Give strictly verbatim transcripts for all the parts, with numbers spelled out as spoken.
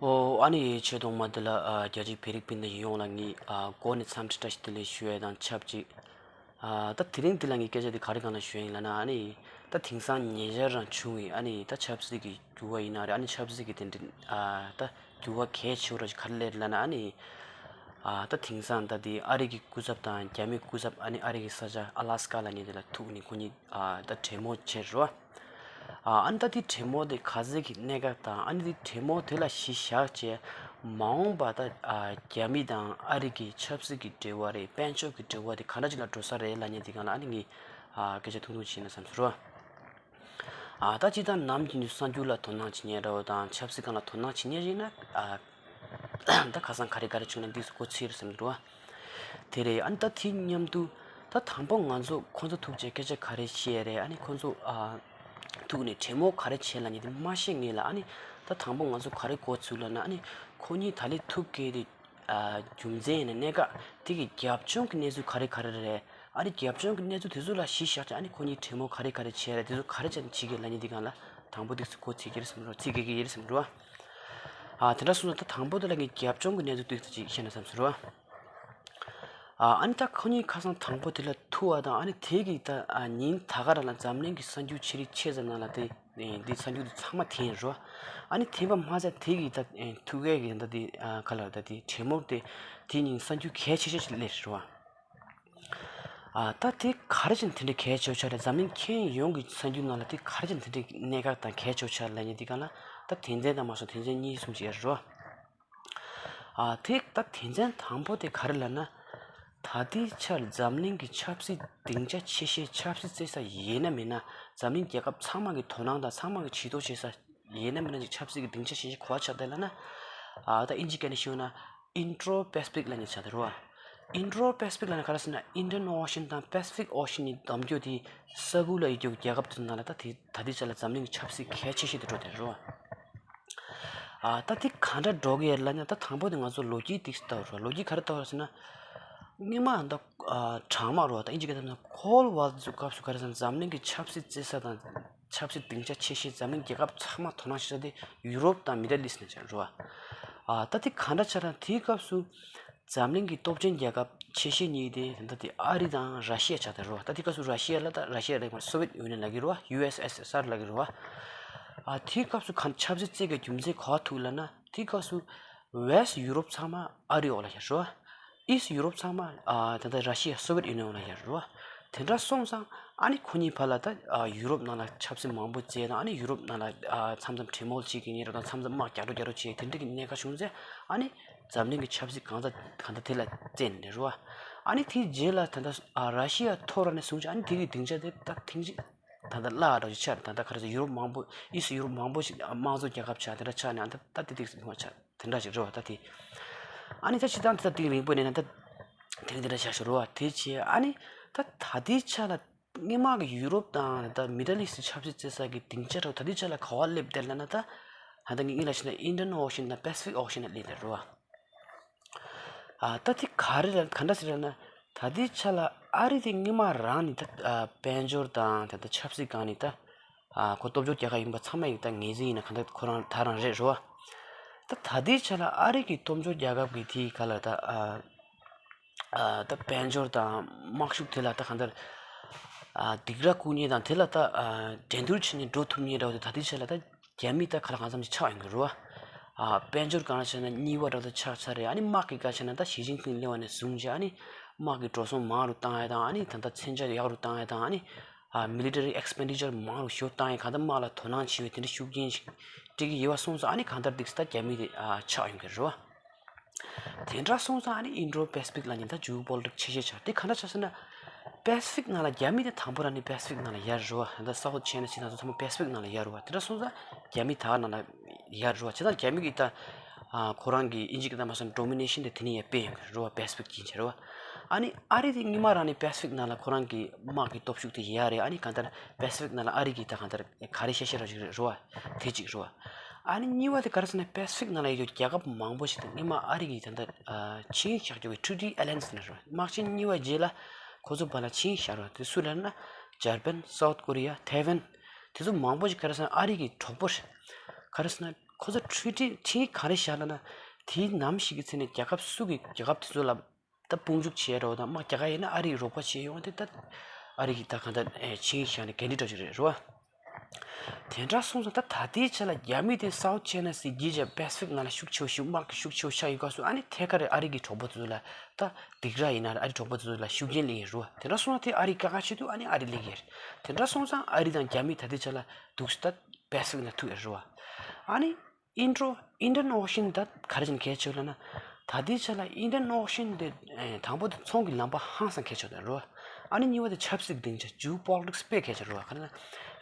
ཨོ། ཨ་ནི་ཆོས་ཐོག་མ་འདི་ལ་ཨ་རྒྱ་ཆེའི་བོད་རིགས་སྤུན་ཟླ་ཡོངས་ལ་ངས་ཨ་འགོ་ནས་འཚམས་འདྲི་བཀྲ་ཤིས་བདེ་ལེགས་ཞུ་ཡས་དང་ཆབས་ཅིག་ཨ་ད་དེ་རིང་འདི་ལ་ངས་སྐད་ཆ་འདི་ག་རེ་སྒང་ལ་ཞུ་ཡ་ཡིན་ལབ་ན། ཨ་ནི་ད་དེང་སང་ཉེ་ཆར་རང་བྱུང་བའི་ཨ་ནི་ད་ཆབ་སྲིད་ཀྱི་འགྱུར་བ་ཡིན་ན་རེད། ཨ་ནི་ཆབ་སྲིད་ཀྱི་དེ་འདྲ་ཨ་ད་འགྱུར་བ་གལ་ཆེ་བོ་ར་ཞིག་ག་རེ་སླེབས་ལབ་ན། ཨ་ནི་ཨ་ད་དེང་སང་ད་དེ་ཨ་རི་གི་སྐུ་ཚབ་དང་རྒྱ་མིའི་སྐུ་ཚབ། ཨ་ནི་ཨ་རི་གི་ས་ཆ་ཨ་ལ་སི་ཀ་ལབ་མཁན་དེ་ལ་ཐུག་ནས་ཁོ་གཉིས་ཨ་ད་གྲོས་མོལ་བྱས་རེད་བ། ཨ་ཨ་ནི་ད་དེ་གྲོས་མོལ་དེ་ག་ཚད་ཀྱི་གནད་འགག་དང་། ཨ་ནི་དེ་གྲོས་མོལ་དེ་ལ་གཞི་བཞག་བྱས་མ་འོངས་པ་ད་ཨ་རྒྱ་མི་དང་ཨ་རི་གི་ཆབ་སྲིད་ཀྱི་འབྲེལ་བ་རེད། དཔལ་འབྱོར་གྱི་འབྲེལ་བ་དེ་ག་འདྲ་ཅིག་ལ་འགྲོ་ས་རེད་ལབ་མཁན་དེ་སྒང་ལ་ཨ་ནི་ངས་ཨ་སྐད་ཆ་ཐུང་ཐུང་བྱས་ན་བསམ་སོང་ར། ཨ་ད་སྤྱིར་བཏང་ནམ་རྒྱུན་དུ་གསར་འགྱུར་ལ་དོ་སྣང་བྱེད་མཁན་འདྲ་བོ་དང་ཆབ་སྲིད་སྒང་ལ་དོ་སྣང་བྱེད་མཁན་ཞིག་ཡིན་ན། ཨ་ད་ཁ་སང་ག་རེ་ག་རེ་བྱུང་ན་འདི་ཚོ་གོ་ཚོད་རེད་བསམ་འདུག་བ། དེ་རེད། ཨ་ནི་ད་དེ་མཉམ་དུ་ད་དང་པོ་ང་ཚོ་ཁོང་ཚོ་ཐུག་བྱས་སྐད་ཆ་ག་རེ་བཤད་རེད། ཨ་ནི་ཁོང་ཚོ་ཨ་ཐུག་ནས་གྲོས་མོལ་ག་རེ་བྱས་ལབ་མཁན་དེ་མ་ཤེས་ངེས་ལ། ཨ་ནི་ད་དང་པོ་ང་ཚོ་ག་རེ་གོ་ཚུལ་ལབ་ན། ཨ་ནི་ཁོ་གཉིས་ད་ལས་ཐུག་གི་དེ་ཨ་རྒྱུ་མཚན་ཡིན་ན་གནད་འགག་དེ་གི་རྒྱབ་ལྗོངས་ཀྱི་གནས་ཚུལ་ག་རེ་ག་རེ་རེད། ཨ་ནི་རྒྱབ་ལྗོངས་ཀྱི་གནས་ཚུལ་དེ་ཚོ་ལ་གཞི་བཞག་ཅིང་། ཨ་ནི་ཁོ་གཉིས་གྲོས་མོལ་ག་རེ་ག་རེ་བྱས་རེད། དེ་ཚོ་ག་རེ་བྱས་ནས་བྱེད་ཀྱི་ལབ་མཁན་དེ་སྒང་ལ་དང་པོ་དེ་ཚོ་གོ་ཚོད་ཀྱི་རེད་བསམ་རོ། ཚོད་ཀྱི་ཡོད་རེད་བསམ་རོ། ཨ་དེ་འདྲ་སོང་ཙང་ད་དང་པོ་དེ་ལ་ངས་རྒྱབ་ལྗོངས་ཀྱི་གནས་ཚུལ་ཏོག་ཙམ་ཅིག་བཤད་ན་བསམ་སོང་རོ། ཨ་ཨ་ནི་ད་ཁོ་གཉིས་ཁ་སང་དང་པོ་དེ་ལ་ཐུག་པ་དང་། ཨ་ནི་དེ་གི་ད་ཨ་ཉིན་ད་ག་རང་ལ་འཛམ་གླིང་གི་གསར་འགྱུར་ཆེ་རིགས་ཆེ་ཙམ་ནང་ལ་དེ་ཨེ་འདི་གསར་འགྱུར་དེ་ཚང་མ་འཐེན་རོ། ཨ་ནི་འཐེན་པ་མ་ཟད་དེ་གི་ད་ཨེ་ཐུག་ཡས་གི་ད་དེ་ཨ་ག་ལ་ད་དེ་གྲོས་མོལ་དེ་དེ་ཉིན་གསར་འགྱུར་གལ་ཆེ་ཤོས་ཤིག་སླེབས་རོ། ཨ་ད་དེ་ག་རེ་བྱས་ནས་དེ་འདྲའི་གལ་ཆེ་བོ་ཆགས་རེད། འཛམ་གླིང་ཁྱོན་ཡོངས་ཀྱི་གསར་འགྱུར་ནང་ལ་དེ་ག་རེ་བྱས་ནས་དེ་འདྲའི་གནད་འགག་དང་གལ་ཆེ་བོ་ཆགས་ལབ་མཁན་དེ་སྒང་ལ་ད་དོན་ཚན་དང་མ་སོང་དོན་ཚན་གཉིས་གསུམ་ཅིག་ཡོད་རེད་རོ། ཨ་དེ་ད་དོན་ཚན་དང་པོ་དེ་ག་རེ་ལབ་ན། ད་ལྟའི་ཆར་འཛམ་གླིང་གི་ཆབ་སྲིད་སྡིངས་ཆ་ཆེ་ཤོས་ཆབ་སྲིད་རྩེ་ས་ཡིན་ན་མིན་ན། འཛམ་གླིང་རྒྱལ་ཁབ་ཚང་མ་གི་དོ་སྣང་དང་ཚང་མ་གི་ཇུས་གཏོགས་བྱེད་ས་ཡིན་ན་མིན་ན་ཅིག་ཆབ་སྲིད་ཀྱི་སྡིངས་ཆ་ཆེ་ཤོས་ག་པར་ཆགས་བསྡད་ལབ་ན། ཨ་ད་ཨིན་ཇི་སྐད་ནས་ཞུས་ན་Indo-Pacific ལབ་ནས་ཆགས་བསྡད་རེད་བ། Indo-Pacific ལབ་ན་ག་རེ་ཟེར་ན། Indian Ocean དང་Pacific Ocean གཉིས་བསྡོམས་རྒྱུ་དེ་ས་ཁུག་ལ་ཡོད་རྒྱུ་རྒྱལ་ཁབ་དེ་ནང་ལ་ད་དེ་ད་ལྟའི་ཆ་ལ་འཛམ་གླིང་གི་ཆབ་སྲིད་གལ་ཆེ་ཤོས་དེ་འགྲོ་བསྡད་རེད་བ། ཨ་ད་དེ་ག་འདྲ་འགྲོ་གི་ཡོད་ལབ་ན། ད་དང་པོ་དེ་ང་ཚོ་ལོ་རྒྱུས་ཏོག་ཙམ་ལྟ་བ་རེད། ལོ་རྒྱུས་ག་རེ་ལྟ་བ་རེད་ཟེར་ན། སྔོན་མ་ད་ཨ་གྲང་དམག་རེད་བ། ད་ཨིན་ཇི་སྐད་ཐོག་ནས་Cold War ཚོའི་སྐབས་སུ་ག་རེ་ཟེར་ན། འཛམ་གླིང་གི་ཆབ་སྲིད་རྩེ་ས་དང་ཆབ་སྲིད་སྡིངས་ཆ་ཆེ་ཤོས་འཛམ་གླིང་རྒྱལ་ཁབ་ཚང་མ་དོ་སྣང་བྱེད་ས་དེ་ཡུ་རོབ་དང་Middle East ནས་ཆགས་རེད་བ། ཨ་ད་དེ་ག་འདྲ་ཆགས་ན། དེའི་སྐབས་སུ་འཛམ་གླིང་གི་སྟོབས་ཆེན་རྒྱལ་ཁབ་ཆེ་ཤོས་གཉིས་དེ་ད་ལྟ་དེ་ཨ་རི་དང་ར་ཤི་ཡ་ཆགས་བསྡད་རེད་བ། ད་དེ་སྐབས་སུ་ར་ཤི་ཡ་ལ་ད་ར་ཤི་ཡ་རེད་མ་Soviet Union ལབ་ཀྱི་རེད་བ། ཡུ་ཨེས་ཨེས་ཨེས་ཨར་ལབ་ཀྱི་རེད་བ། ཨ་དེའི་སྐབས་སུ་ག་ཆབ་སྲིད་རྩེ་གི་རྒྱུ་མཚན་ག་པར་ཐུག་ལབ་ན། དེའི་སྐབས་སུ་West Europe ཚང་མ་ཨ་རིའི་འོག་ལ་ཡོད་རེད་བ། East Europe ཚང་མ་ཨ་ད་ལྟ་ར་ཤི་ཡ་Soviet Union འོག་ལ་ཡོད་རེད་བ། དེ་འདྲ་སོང་ཙང་ཨ་ནི་ཁོ་གཉིས་བར་ལ་ད་ཨ་ཡུ་རོབ་ནང་ལ་ཆབ་སྲིད་མང་པོ་བཙལ་དང་། ཨ་ནི་ཡུ་རོབ་ནང་ལ་ཨ་མཚམས་མཚམས་གྲོས་མོལ་བྱེད་ཀྱི་ཡིན་རེད་དང་། མཚམས་མཚམས་དམག་རྒྱག་འགྲོ་རྒྱག་འགྲོ་བྱེད། དེ་འདྲ་གི་གནད་འགག་བྱུང་ཚེ་ཨ་ནི་འཛམ་གླིང་གི་ཆབ་སྲིད་གང་ལྟར་གང་ལྟར་དེ་ལ་བཙན་ནས་རེད་བ། ཨ་ནི་དེའི་རྗེས་ལ་ད་ལྟ་ཨ་ར་ཤི་ཡ་ཐོར་བ་ནས་བཟུང་བྱས་ཨ་ནི་དེ་གི་སྡིངས་ཆ་དེ་ད་ཐེངས་གཅིག་ད་ལྟ་བརླག་འགྲོ་ཞིག་ཆགས། ད་ལྟ་ག་རེ་ཟེར། ཡུ་རོབ་མང་པོ་East ཡུ་རོབ་མང་པོ་ཞིག་དམངས་གཙོ་རྒྱལ་ཁབ་ཆགས། དེ་འདྲ་ཆགས་ནས་ཨ་ད་ད་དེ་དེ་ཟེར་ཆགས། དེ་འདྲ་ཞིག་རེད་བ། ད་དེ་ཨ་ནི་ད་ཕྱི་དང་དེ་ད་དེ་རིང་པོ་ནས་ན་ད་དེ་རིང་དེ་འདྲ་ཆགས་ཤིག་རེད་བ། དེ་བྱས་ཨ་ནི་ད་ད་ལྟའི་ཆ་ལ་སྔོན་མ་གི་ཡུ་རོབ་དང་ད་Middle East ཆབ་སྲིད་རྩེ་ས་གི་སྡིངས་ཆ་རེད་བ། ད་ལྟའི་ཆ་ལ་ག་པར་སླེབས་བསྡད་ལབ་ན། ད་ད་ལྟ་ངས་ངས་ལབ་བཞིན་ན་Indian Ocean དང་Pacific Ocean ལ་སླེབས་བསྡད་རེད་བ། ཨ་ད་དེ་ག་རེ་ལ་ག་འདྲ་ཟེར་ན། ད་ལྟའི་ཆ་ལ་ཨ་རི་དེ་སྔོན་མ་རང་ནས་ད་ཨ་དཔལ་འབྱོར་དང་ད་ལྟ་ཆབ་སྲིད་སྒང་ནས་ད་ཨ་ཁོ་སྟོབས་འབྱོར་རྒྱལ་ཁབ་ཡིན་པ་ཚང་མ་ཡིན་ད་ངེས་ཅན་ཡིན་ན། གང་ལྟར་ཁོ་རང་ད་རང་རེད་རེད་བ། ད་ད་ལྟའི་ཆ་ལ་ཨ་རི་གི་སྟོབས་འབྱོར་རྒྱལ་ཁབ་ཀྱི་དེའི་ག་ལ་ད་ཨ་ཨ་ད་དཔལ་འབྱོར་དང་དམག་ཤུགས་དེ་ལ་ད་གང་ལྟར་ཨ་སྡིགས་ར་བསྐུལ་མཁན་དང་དེ་ལ་ད་ཨ་འགྲན་བསྡུར་བྱས་ནས་འགྲོ་ཐུབ་མཁན་འདྲ་བོ་དེ་ད་ལྟའི་ཆ་ལ་ད་རྒྱ་མི་ད་ག་ལ་གང་འཚམ་ཞིག་ཆགས་ཡོང་གི་རེད་བ། ཨ་དཔལ་འབྱོར་སྒང་ལ་བྱས་ན་གཉིས་པ་འདྲ་བོ་ཆགས་ཚར་རེད། ཨ་ནི་དམག་གི་སྒང་བྱས་ན་ད་ཞི་ཅིན་ཕིང་སླེབས་པ་ནས་བཟུང་བྱས་ཨ་ནི་དམག་གི་འགྲོ་སོང་མང་རུ་བཏང་ཡ་དང་། ཨ་ནི་ད་ལྟ་མཚོན་ཆ་ཡག་རུ་བཏང་ཡ་དང་། ཨ་ནི་ཨ་military expenditure མང་རུ་ཞེ་པོ་བཏང་ཡ། གང་ལྟར་དམག་ལ་དོ་སྣང་བྱེད་པའི་དེ་འདྲ་ཤུགས་རྐྱེན་ཞིག་སྤྲད་ཀྱི་ཡོད་པ་སོང་ཙང་ཨ་ནི་གང་ལྟར་འདུག་སེ་ད་རྒྱ་མི་དེ་ཨ་ཆགས་ཡོང་གི་རེད་བ། དེ་འདྲ་སོང་ཙང་ཨ་ནི་Indo-Pacific ལབ་མཁན་ད་geopolitics ཆེ་ཤོས་ཆགས། དེ་ག་འདྲ་ཆགས་ཟེར་ན། Pacific ནང་ལ་རྒྱ་མི་དེ་དང་པོ་རང་ནས་Pacific ནང་ལ་ཡར་རེད་བ། ད་South China Sea དང་ཚང་མ་Pacific ནང་ལ་ཡར་རེད་བ། དེ་འདྲ་སོང་ཙང་རྒྱ་མི་ད་ག་ནང་ལ་ཡར་རེད་བ། བྱས་ཙང་རྒྱ་མི་གི་ད་ཨ་ཁོ་རང་གི་ཨིན་ཇི་སྐད་ད་མ་སོང་domination དེ་དེ་ནས་ཡར་སྤེལ་ཡོང་གི་རེད་བ། Pacific ཡིན་བྱས་རེད་བ། ཨ་ནི་ཨ་རི་དེ་སྔོན་མ་རང་ནས་Pacific ནང་ལ་ཁོ་རང་གི་དམག་གི་སྟོབས་ཤུགས་དེ་ཡར་རེད། ཨ་ནི་གང་ལྟར་Pacific ནང་ལ་ཨ་རི་གི་ད་གང་ལྟར་ག་རེ་ཤ་ཤ་ར་ཞིག་རེད་བ། དེ་གཅིག་རེད་བ། ཨ་ནི་གཉིས་པ་དེ་ག་རེ་ཟེར་ན། Pacific ནང་ལ་ཡོད་རྒྱལ་ཁབ་མང་པོ་ཞིག་དང་སྔོན་མ་ཨ་རི་གི་ད་ལྟ་ཨ་ཆིངས་བཞག་རྒྱུ་བའི་Treaty Alliance ནང་རེད་བ། དམག་ཆེན་གཉིས་པ་རྗེས་ལ་ཁོ་ཚོ་བར་ལ་ཆིངས་བཞག་རེད་བ། དེ་སུ་ལབ་ན། འཇར་པན། South Korea། ཐའེ་ཝན། དེ་ཚོ་མང་པོ་ཞིག་ག་རེ་ཟེར་ན་ཨ་རི་གི་གྲོགས་པོ་རེད། ག་རེ་ཟེར་ན། ཁོ་ཚོ་ཁྲུས་ཁྲི་ཁྲི་ག་རེ་བཞག་ལབ་ན། དེའི་ནམ་ཞིག་གི་ཚེ་ནས་རྒྱལ་ཁབ་སུ་གི་རྒྱལ་ཁབ་དེ་ཚོ་ལ་ད་དཔུང་འཇུག་བྱས་རོགས་དང་། དམག་རྒྱག་ག་ཡིན་ན་ཨ་རིའི་རོགས་པ་བྱས་ཡོང་དེ། ད་ཨ་རི་གི་ད་གང་ལྟར་ཆིངས་ཡིག་བཞག་ནས་འགན་འཁྲི་འདྲ་ཅིག་རེད་རོ། དེ་འདྲ་སོང་ཙང་ད་ད་ལྟའི་ཆ་ལ་རྒྱ་མི་དེ་South China Sea་གྱི་ཇ་Pacific་ནང་ལ་ཤུགས་ཆེ་བ་ཞིག་དམག་གི་ཤུགས་ཆེ་བ་ཆགས་ཡོད་སྐབས་སུ། ཨ་ནི་ཐད་ཀར་ཨ་རི་གི་གྲོགས་པོ་ཚོ་ལ་ད་སྡིགས་ར་ཡིན་ན་ཨ་རི་གྲོགས་པོ་ཚོ་ལ་ཤུགས་རྐྱེན་སླེབས་ཡོད་རོ། དེ་འདྲ་སོང་ཙང་དེ་ཨ་རི་དཀའ་ཁག་ཆེ་དུས་ཨ་ནི་ཨ་རི་སླེབས་ཡོད་རེད། དེ་འདྲ་སོང་ཙང་ཨ་རི་དང་རྒྱ་མི་ད་ལྟའི་ཆ་ལ་འདུག་སེ་ད་Pacific་ནང་ཐུག་ཡོད་རོ། ཨ་ནི་Indo Indian Ocean་ད་ག་རེ་བྱས་ནས་གལ་ཆེ་ལབ་ན། ད་ལྟའི་ཆ་ལ་Indian Ocean་དེ་ཨེ་དང་པོ་དེ་ཚོང་གི་ལམ་པ་ཧང་སང་གལ་ཆེ་དང་རོ། ཨ་ནི་གཉིས་པ་དེ་ཆབ་སྲིད་སྡིངས་ཆ་geopolitics་དཔེ་གལ་ཆེ་རོ། ག་རེ་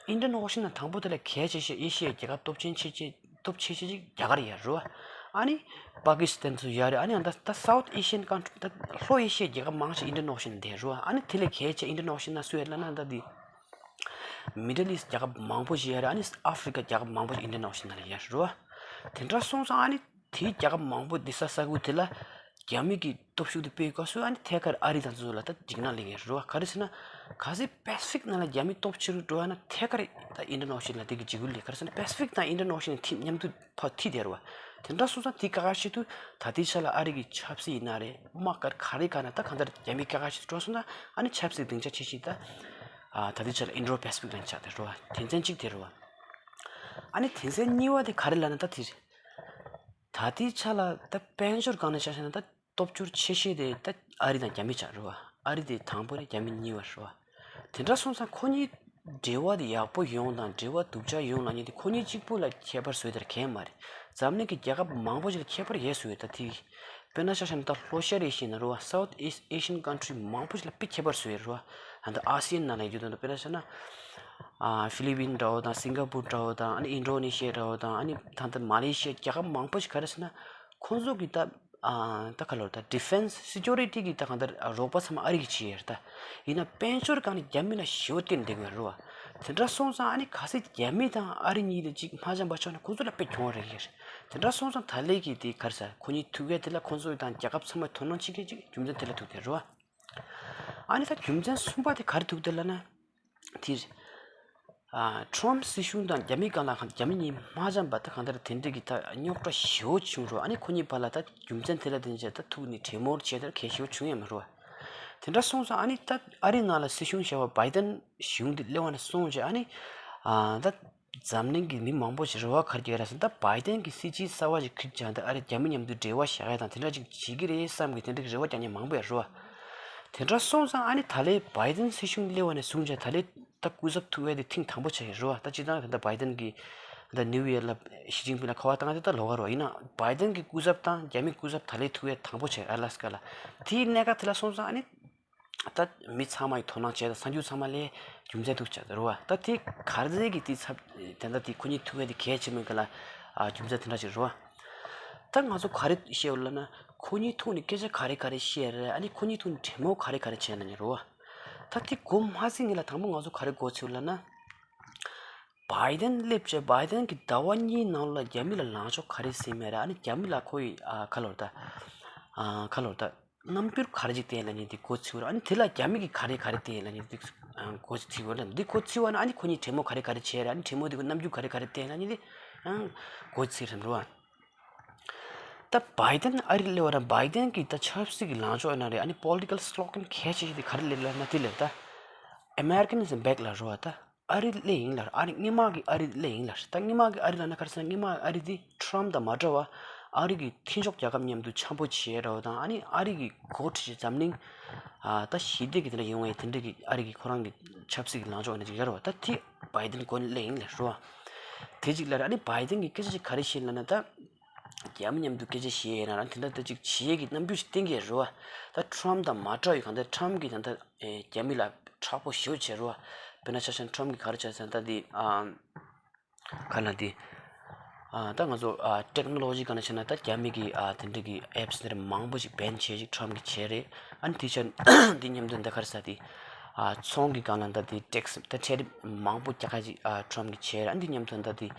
ན་Indian Ocean་ནང་དང་པོ་དེ་ལ་གལ་ཆེ་ཤོས་ཨེ་ཤི་ཡའི་རྒྱལ་ཁབ་སྟོབས་ཆེན་ཆེ་ཆེ་སྟོབས་ཆེ་ཤོས་ཅིག་རྒྱ་གར་ཡོད་རོ། ཨ་ནི་Pakistan་ཚོ་ཡོད་རེད། ཨ་ནི་ད་ད་South Asian country་ད་ལྷོ་ཨེ་ཤི་ཡའི་རྒྱལ་ཁབ་མང་ཆེ་Indian Ocean་དེ་རོ། ཨ་ནི་དེ་ལས་གལ་ཆེ་Indian Ocean་ནང་སུ་ཡོད་ལབ་ན་ད་དེ། Middle East་རྒྱལ་ཁབ་མང་པོ་ཞིག་ཡོད་རེད། ཨ་ནི་Africa་རྒྱལ་ཁབ་མང་པོ་ཞིག་Indian Ocean་ནང་ལ་ཡོད་རེད་རོ། དེ་འདྲ་སོང་ཙང་ཨ་ནི་དེའི་རྒྱལ་ཁབ་མང་པོ་དེ་ས་ས་ཁུལ་དེ་ལ་རྒྱ་མི་གི་སྟོབས་ཤུགས་དེ་སྤེལ་སྐབས་སུ་ཨ་ནི་ཐད་ཀར་ཨ་རི་དང་ཚོ་ལ་ད་འཇིགས་སྣང་སླེབས་ཡོད་རེད་རོ། ག་རེ་ཟེར་ན་གལ་སྲིད་Pacific་ནང་ལ་རྒྱ་མི་སྟོབས་ཆེ་རུ་འགྲོ་ཡ་ན་ཐད་ཀར་ད་Indian Ocean་ལ་དེ་གི་འཇིགས་སྐུལ་སླེབས། ག་རེ་ཟེར་ན་Pacific་དང་Indian Ocean་ཐིག་མཉམ་དུ་ཕར་ཐིག་བསྡད་རེད་བ། དེ་འདྲ་སོང་ཙང་དེ་དཀའ་ཁག་ཆེ་དུས་ད་ལྟའི་ཆ་ལ་ཨ་རི་གི་ཆབ་སྲིད་ཡིན་ན་རེད། དམག་སྒར་ག་རེ་ག་ན་ད་གང་ལྟར་རྒྱ་མི་དཀའ་ཁག་ཆེ་དུས་འགྲོ་སོང་ན་ཨ་ནི་ཆབ་སྲིད་སྡིངས་ཆ་ཆེ་ཤོས་ད། ཨ་ད་ལྟའི་ཆ་ལ་Indo Pacific་ལ་ཆགས་བསྡད་རེད་བ། དོན་ཚན་གཅིག་དེ་རེད་བ། ཨ་ནི་དོན་ཚན་གཉིས་པ་དེ་ག་རེ་ལབ་ན་ད་དེ་རེད། ད་ལྟའི་ཆ་ལ་ད་དཔལ་འབྱོར་སྒང་ནས་ཆ་བཞག་ན་ད་སྟོབས་འབྱོར་ཆེ་ཤོས་དེ་ད་ཨ་རི་དང་རྒྱ་མི་ཆགས་རེད་བ། ཨ་རི་དེ་དང་པོ་རེད། རྒྱ་མི་གཉིས་པ་རེད་བ། དེ་འདྲ་སོང་ཙང་ཁོ་གཉིས་འབྲེལ་བ་དེ་ཡག་པོ་ཡོང་དང་འབྲེལ་བ་སྡུག་ཅག་ཡོང་ལབ་མཁན་དེ་ཁོ་གཉིས་གཅིག་པུ་ལ་ཁྱད་པར་བཟོས་དེར་གང་ཡང་མ་རེད། འཛམ་གླིང་གི་རྒྱལ་ཁབ་མང་པོ་ཞིག་ལ་ཁྱད་པར་ཡོད་བཟོས་ཡོད་ད་དེ། དཔེར་ན་ཆ་བཞག་ན་ད་ལྷོ་ཤར་ཨེ་ཤི་ཡའི་ནང་རེད་བ། South East Asian country་མང་པོ་ཞིག་ལ་དཔེ་ཁྱད་པར་བཟོས་ཡོད་རེད་བ། ད་ལྟ་ཨ་སི་ཡན་ནང་ལ་ཡོད་དོན་དཔེར་ན་ཆ་ན། ཨ་ཧྥི་ལི་པིན་འདྲ་བོ་དང་སིང་ག་པུར་འདྲ་བོ་དང་ཨ་ནི་ཨིན་ཌོ་ནེ་ཤི་ཡ་འདྲ་བོ་དང་ཨ་ནི་ད་ལྟ་མ་ལེ་ཤི་ཡ། རྒྱལ་ཁབ་མང་པོ་ཞིག་ག་རེ་ཟེར་ན་ཁོང་ཚོ་གི་ད་ཨ་ད་ག་ལབ་ད་defence security་གི་ད་གང་ལྟར་རོགས་པ་ཚང་མ་ཨ་རི་གིས་བྱེད་ཡོད་རེད་ད། ཡིན་ན་དཔལ་འབྱོར་སྒང་ནས་རྒྱ་མི་ལ་ཞེ་པོ་བརྟེན་བསྡད་ཀྱི་ཡོད་རེད་བ། དེ་འདྲ་སོང་ཙང་ཨ་ནི་གལ་སྲིད་རྒྱ་མི་དང་ཨ་རི་གཉིས་ལ་ཅིག་མ་འཆམ་པ་ཆགས་ན་ཁོང་ཚོ་ལ་དཔེ་གྱོང་རེད་ཡོད་རེད། དེ་འདྲ་སོང་ཙང་ད་ལས་ཀྱི་དེ་ག་རེ་ཟེར་ཁོ་གཉིས་ཐུག་ཡས་དེ་ལ་ཁོང་ཚོ་དང་རྒྱལ་ཁབ་ཚང་མས་དོ་སྣང་བྱེད་མཁན་ཅིག་རྒྱུ་མཚན་དེ་ལ་ཐུག་བསྡད་རེད་བ། ཨ་ནི་ད་རྒྱུ་མཚན་གསུམ་པ་དེ་ག་རེ་ཐུག་བསྡད་ལབ་ན། དེ་རེད། ཨ་ཁྲོམ་སྲིད་གཞུང་དང་རྒྱ་མི་སྒང་ལ་རྒྱ་མི་གཉིས་མ་འཆམ་པ་ད་གང་ལྟར་དེ་འདྲ་གི་ད་རྙོག་དྲ་ཞེ་པོ་བྱུང་རོ། ཨ་ནི་ཁོ་གཉིས་བར་ལ་ད་རྒྱུ་མཚན་དེ་ལ་བརྟེན་བྱས་ད་ཐུག་ནས་གྲོས་མོལ་བྱས་ད་གལ་ཞེ་པོ་བྱུང་ཡ་མ་རོ། དེ་འདྲ་སོང་ཙང་ཨ་ནི་ད་ཨ་རི་ནང་ལ་སྲིད་གཞུང་བྱ་བ་བྷའི་ཏན་གཞུང་དེ་སླེབས་པ་ནས་བཟུང་བྱས་ཨ་ནི་ཨ་ད་འཛམ་གླིང་གི་མི་མང་པོ་ཞིག་རེ་བ་ག་རེ་རྒྱག་གི་རེད་ཟེར་ན། ད་བྷའི་ཏན་གྱི་སྲིད་ཇུས་གསར་བ་ཞིག་ཁྲིད་བྱས་ད་ཨ་རི་རྒྱ་མི་མཉམ་དུ་འབྲེལ་བ་བཞག་ཡ་དང་དེ་འདྲ་ཅིག་བྱེད་ཀྱི་རེད་བསམ་གི་དེ་འདྲ་གི་རེ་བ་རྒྱག་མཁན་མང་པོ་ཡོད་རེད་བ། དེ་འདྲ་སོང་ཙང་ཨ་ནི་ད་ལོའི་བྷའི་ཏན་སྲིད་གཞུང་སླེབས་པ་ནས་བཟུང་བྱས་ད་ལོའི་ད་སྐུ་ཚབ་ཐུག་ཡ་དེ་ཐེངས་དང་པོ་ཆགས་ཀྱི་རེད་བ། ད་སྤྱིར་བཏང་ད་ལྟ་བྷའི་ཏན་གྱིས་ད་ནིའུ་ཡོག་ལ་ཞི་ཅིན་ཕིང་ལ་ཁ་པར་བཏང་ཡ་དེ་ད་ལོགས་ཀ་རེད་བ། ཡིན་ནའང་བྷའི་ཏན་གྱི་སྐུ་ཚབ་དང་རྒྱ་མིའི་སྐུ་ཚབ་ད་ལོའི་ཐུག་ཡ་དང་པོ་ཆགས་ཨ་ལ་སི་ཀ་ལ། དེའི་གནད་འགག་དེ་ལ་སོང་ཙང་ཨ་ནི། ད་མི་ཚང་མ་ཡི་དོ་སྣང་བྱས་དང་གསར་འགྱུར་ཚང་མ་ལས་རྒྱུ་མཚན་ཐུག་ཆགས་ད་རེད་བ། ད་དེ་ག་རེ་གི་དེ་ཚབ་དེ་འདྲ་དེ་ཁོ་གཉིས་ཐུག་ཡ་དེ་གལ་ཆེན་མོའི་སྐོར་ལ་ཨ་རྒྱུ་མཚན་དེ་འདྲ་ཞིག་རེད་བ། ད་ང་ཚོ་ག་རེ་བཤད་ཡོད་ལབ་ན་ཁོ་གཉིས་ཐུག་ནས་སྐད་ཆ་ག་རེ་ག་རེ་བཤད་རེད། ཨ་ནི་ཁོ་གཉིས་ཐུག་ནས་གྲོས་མོལ་ག་རེ་ག་རེ་བྱས་ན་ནི་རེད་བ། ད་དེ་གོ་མ་ཟིན་ངེས་ལ་དང་པོ་ང་ཚོ་ག་རེ་གོ་ཚུལ་ལབ་ན། བྷའི་ཏན་སླེབས་བྱས་བྷའི་ཏན་གྱི་ཟླ་བ་གཉིས་ནང་ལ་རྒྱ་མི་ལ་ལངས་ཕྱོགས་ག་རེ་ཟིན་མེད་རེད། ཨ་ནི་རྒྱ་མི་ལ་ཁོ་ཡི་ཨ་ག་ལབ་ད་ཨ་ག་ལབ་ད། རྣམ་འགྱུར་ག་རེ་ཅིག་བསྟན་ལབ་མཁན་དེ་གོ་ཚུལ་རེད། ཨ་ནི་དེ་ལ་རྒྱ་མི་གིས་ག་རེ་ག་རེ་བསྟན་ལབ་མཁན་དེ་གོ་ཚུལ་རེད། འདི་གོ་ཚུལ་བ་ན་ཨ་ནི་ཁོ་གཉིས་གྲོས་མོལ་ག་རེ་ག་རེ་བྱས་རེད། ཨ་ནི་གྲོས་མོལ་དེ་གི་རྣམ་འགྱུར་ག་རེ་ག་རེ་བསྟན་ལབ་མཁན་དེ་གོ་ཚུལ་རེད་རོ། ད་བྷའི་ཏན་ཨ་རི་སླེབས་པ་ར་བྷའི་ཏན་གྱི་ད་ཆབ་སྲིད་ཀྱི་ལངས་ཕྱོགས་ན་རེད། ཨ་ནི་པོ་ལི་ཊི་ཀལ་སི་ལོ་གན་གལ་ཆེ་ཤོས་དེ་ག་རེ་སླེབས་ལབ་ན་དེ་སླེབས་ད། American is back ལབ་རོ་བ་ད། ཨ་རི་སླེབས་ཡིན་ལབ། ཨ་རི་སྔོན་མ་གི་ཨ་རི་སླེབས་ཡིན་ལབ། ད་སྔོན་མ་གི་ཨ་རི་ལབ་ན་ག་རེ་ཟེར་ན་སྔོན་མ་ཨ་རི་དེ་ཁྲོམ་དང་མ་འདྲ་བ། ཨ་རི་གི་མཐུན་ཕྱོགས་རྒྱལ་ཁབ་མཉམ་དུ་འཆམ་པོ་བྱས་ར་བ་དང་ཨ་ནི་ཨ་རི་གི་འགོ་ཁྲིད་ཅིག་འཛམ་གླིང་ཨ་ད་ཞི་བདེ་གི་དེ་འདྲ་ཡོང་བའི་དེ་འདྲ་གི་ཨ་རི་གི་ཁོ་རང་གི་ཆབ་སྲིད་ཀྱི་ལངས་ཕྱོགས་ཨ་ནི་ཅིག་ཡོད་ར་བ། ད་དེ་བྷའི་ཏན་གོ་ནས་སླེབས་ཡིན་ལབ་རོ་བ། དེ་ཅིག་ལབ་ར། ཨ་ནི་བྷའི་ཏན་གི་སྐད་ཆ་ཅིག་ག་རེ་བཤད་ལབ་ན་ད། རྒྱ་མི་མཉམ་དུ་སྐད་ཆ་བཤད་ཡས་ན་རང་དེ་འདྲ་ད་ཅིག་བྱེད་ཡས་ཀྱི་རྣམ་འགྱུར་ཞིག་བསྟན་གྱི་རེད་བ། ད་ཁྲོམ་དང་མ་འདྲ་བའི་གང་ལྟར་ཁྲོམ་གྱིས་ད་ལྟ་ཨེ་རྒྱ་མི་ལ་དྲག་པོ་ཞེ་པོ་བྱས་རེད་བ། དཔེར་ན་ཆ་བཞག་ན་ཁྲོམ་གྱིས་ག་རེ་བྱས་ཟེར་ན་ད་དེ་ཨ་ག་ལ་དེ་ཨ་ད་ང་ཚོ་ཨ་ཊེག་ནོ་ལོ་ཇི་སྒང་ལ་བྱས་ན་ད་རྒྱ་མི་གི་ཨ་དེ་འདྲ་གི་ཨེབ་སི་དེ་འདྲ་མང་པོ་ཞིག་བྷེན་བྱས་ཤིག་ཁྲོམ་གྱིས་བྱས་རེད། ཨ་ནི་དེ་ཆ་དེ་མཉམ་དུ་ད་ག་རེ་ཟེར་དེ་ཨ་ཚོང་གི་སྒང་ལ་ད་དེ་ཊེག་སི་ད་ཊེ་རིཕ་མང་པོ་རྒྱག་ག་ཅིག་ཨ་ཁྲོམ་གྱིས་བྱས་རེད། ཨ་ནི་དེ་མཉམ་དུ་ད་དེ།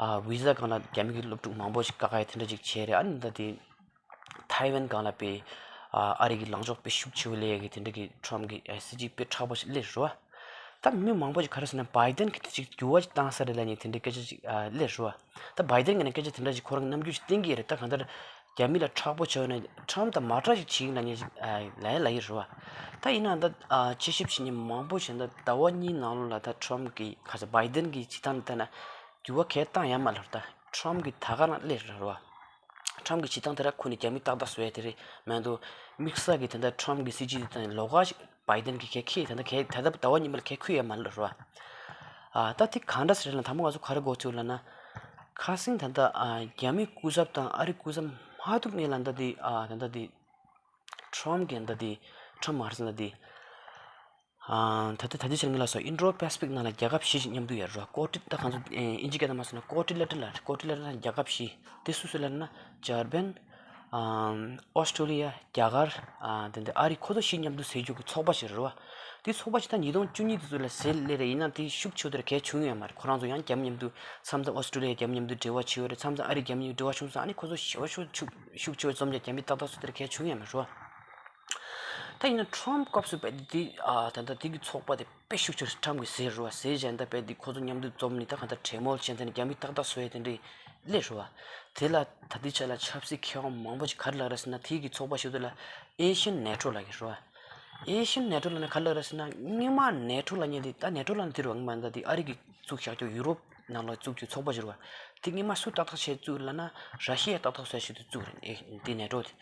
ཨ་བི་ཟ་སྒང་ལ་རྒྱ་མི་གི་སློབ་ཕྲུག་མང་པོ་ཞིག་བཀག་ཡ་དེ་འདྲ་ཅིག་བྱས་རེད། ཨ་ནི་ད་དེ་ཐའེ་ཝན་སྒང་ལ་དཔེ་ཨ་ཨ་རི་གི་ལངས་ཕྱོགས་དཔེ་ཤུགས་ཆེ་བོ་སླེབས་ཡ་གི་དེ་འདྲ་གི་ཁྲོམ་གྱི་ཨ་སྲིད་ཇུས་དཔེ་མཁྲེགས་པོ་ཞིག་སླེབས་རེད་བ། ད་མི་མང་པོ་ཞིག་ག་རེ་ཟེར་ན། བྷའི་ཏན་གྱིས་དེ་ཅིག་འགྱུར་བ་ཞིག་བཏང་ས་རེད་ལབ་ནས་དེ་འདྲའི་སྐད་ཆ་ཞིག་ཨ་སླེབས་རེད་བ། ད་བྷའི་ཏན་གྱིས་ནི་སྐད་ཆ་དེ་འདྲ་ཞིག་ཁོ་རང་གི་རྣམ་འགྱུར་ཞིག་བསྟན་གྱི་ཡོད་རེད། ད་གང་ལྟར་རྒྱ་མི་ལ་མཁྲེགས་པོ་བྱས་ཡོད་ན་ཁྲམ་དང་མ་འདྲ་ཞིག་བྱེད་ཀྱི་ལབ་ནས་ཞིག་ཨ་ལབ་ཡ་ལབ་ཀྱི་རེད་བ། ད་ཡིན་ནའང་ད་ཨ་དཔྱད་ཞིབ་བྱེད་མཁན་མང་པོ་ཞིག་ད་ཟླ་བ་གཉིས་ནང་ལོགས་ལ་ད་ཁྲམ་གྱི་ག་ས་བྷའི་ཏན་གྱི་བྱེད་སྟངས་ལ་བལྟས་ན་འགྱུར་བ་གང་ཡང་བཏང་ཡ་མ་རེད་ད། ཁྲམ་གྱིས་ད་ག་རང་སླེབས་རེད་བ། ཁྲམ་གྱི་བྱེད་སྟངས་དེ་ར་ཁོ་ནི་རྒྱ་མི་ཏག་ཏག་བཟོ་ཡ་དེ་རེད་མ་གཏོགས། དམིགས་བསལ་གྱི་དེ་འདྲ་ཁྲམ་གྱི་སྲིད་ཇུས་དེ་དང་ལོགས་ཀ་ཞིག་བྷའི་ཏན་གྱིས་གལ་འཁེལ། ད་ལྟ་གལ་ད་ལྟ་ཟླ་བ་གཉིས་མ་ལ་གལ་འཁེལ་ཡ་མ་རེད་བ། ཨ་ད་དེ་གང་འདྲ་ཟེར་ན། དང་པོ་ང་ཚོ་ག་རེ་གོ་ཆོད་ལབ་ན། ཁ་སང་ད་ལྟ་ཨ་རྒྱ་མི་སྐུ་ཚབ་དང་ཨ་རི་སྐུ་ཚབ་མ་ཐུག་ངེས་ལ་ད་ལྟ་དེ་ཨ་ད་ལྟ་དེ་ཁྲམ་གྱི་ད་ལྟ་དེ་ཁྲམ་མ་རེད་ད་ལྟ་དེ། ཨ་ད་ལྟ་ད་ལྟའི་ཆར་ངས་ལབ་སོང་། ཨིན་ཌོ་པེ་སི་ཕིག་ནང་ལ་རྒྱལ་ཁབ་བཞི་ཞིག་མཉམ་དུ་ཡོད་རེད། ཀོ་ཊི་ད་གང་ཚོ་ཨིན་ཇི་སྐད་ནང་མ་སོང་ན་ཀོ་ཊི་ལེ་ཊ་རལ་ལ། ཀོ་ཊི་ལེ་ཊ་རལ་ལ་རྒྱལ་ཁབ་བཞི། དེ་སུ་སུ་ལབ་ན། འཇར་པན། ཨ་ཨོ་སི་ཀྲོ་ལི་ཡ། རྒྱ་གར། ཨ་དེ་འདྲ་ཨ་རི། ཁོ་ཚོ་བཞི་མཉམ་དུ་ཟེར་རྒྱུ་གི་ཚོགས་པ་ཞིག་རེད་བ། དེ་ཚོགས་པ་ཞིག་ད་ཉིས་སྟོང་བཅུ་གཉིས་དེ་ཚོ་ལ་ཟེར་སླེབས་རེད། ཡིན་ན་དེ་ཤུགས་ཆེ་བོ་དེར་གལ་བྱུང་ཡོད་མ་རེད། ཁོ་རང་ཚོ་ཡང་རྒྱ་མི་མཉམ་དུ་མཚམས་མཚམས་ཨོ་སི་ཀྲོ་ལི་ཡ་རྒྱ་མི་མཉམ་དུ་འབྲེལ་བ་བྱེད་ཡོད་རེད། མཚམས་མཚམས་ཨ་རི་རྒྱ་མི་མཉམ་དུ་འབྲེལ་བ་བྱུང་སོང་། ཨ་ནི་ཁོ་ཚོ་ཞེ་པོ་ཤུགས་ཤུགས་ཆེ་བོ་འཛོམས་ཀྱང་རྒྱ་མི་ཏག་ཏག་སུ་དེར་གལ་བྱུང་ཡོད་མ་རེད་བ། ད་ཡིན་ན་ཁྲོམ་སྐབས་སུ་དཔེ་འདི་ཨ་ད་ལྟ་འདི་གི་ཚོགས་པ་དེ་དཔེ་ཤུགས་ཆེར་ཁྲམ་གྱི་ཟེར་རོ་ཟེར་བཞིན་ད་དཔེ་འདི་ཁོ་ཚོ་མཉམ་དུ་འཛོམས་ནས་ད་གང་ལྟར་གྲོས་མོལ་བྱས་ད་ནི་རྒྱ་མི་ཏག་ཏག་བཟོ་ཡས་དེ་འདྲའི་སླེབས་རོ་བ། དེ་ལ་ད་ལྟའི་ཆ་ལ་ཆབ་སྲིད་མཁས་དབང་མང་པོ་ཅིག་ག་རེ་ལབ་རེད་ཟེར་ན། དེ་གི་ཚོགས་པ་ཞིག་དེ་ལ་ཨེ་ཤི་ཡན་ནེ་ཊོ་ལབ་ཀྱི་རོ་བ། ཨེ་ཤི་ཡན་ནེ་ཊོ་ལབ་ན་ག་རེ་ལབ་རེད་ཟེར་ན། སྔོན་མ་ནེ་ཊོ་ལབ་མཁན་དེ་ད་ནེ་ཊོ་ལབ་ན་དེ་རུ་ང་མ་ད་དེ་ཨ་རི་གི་བཙུགས་བཞག་རྒྱུ་ཡུ་རོབ་ནང་ལ་བཙུགས་རྒྱུ་ཚོགས་པ་ཞིག་རེད་བ། དེ་སྔོན་མ་སུ་ཏག་ཏག་བྱས་བཙུགས་ལབ་ན་ར་ཤི་ཡས་ཏག་ཏག་བཟོས་བྱས་དེ་བཙུགས་རེད། ཨེ་དེ་ནེ་ཊོ་དེ།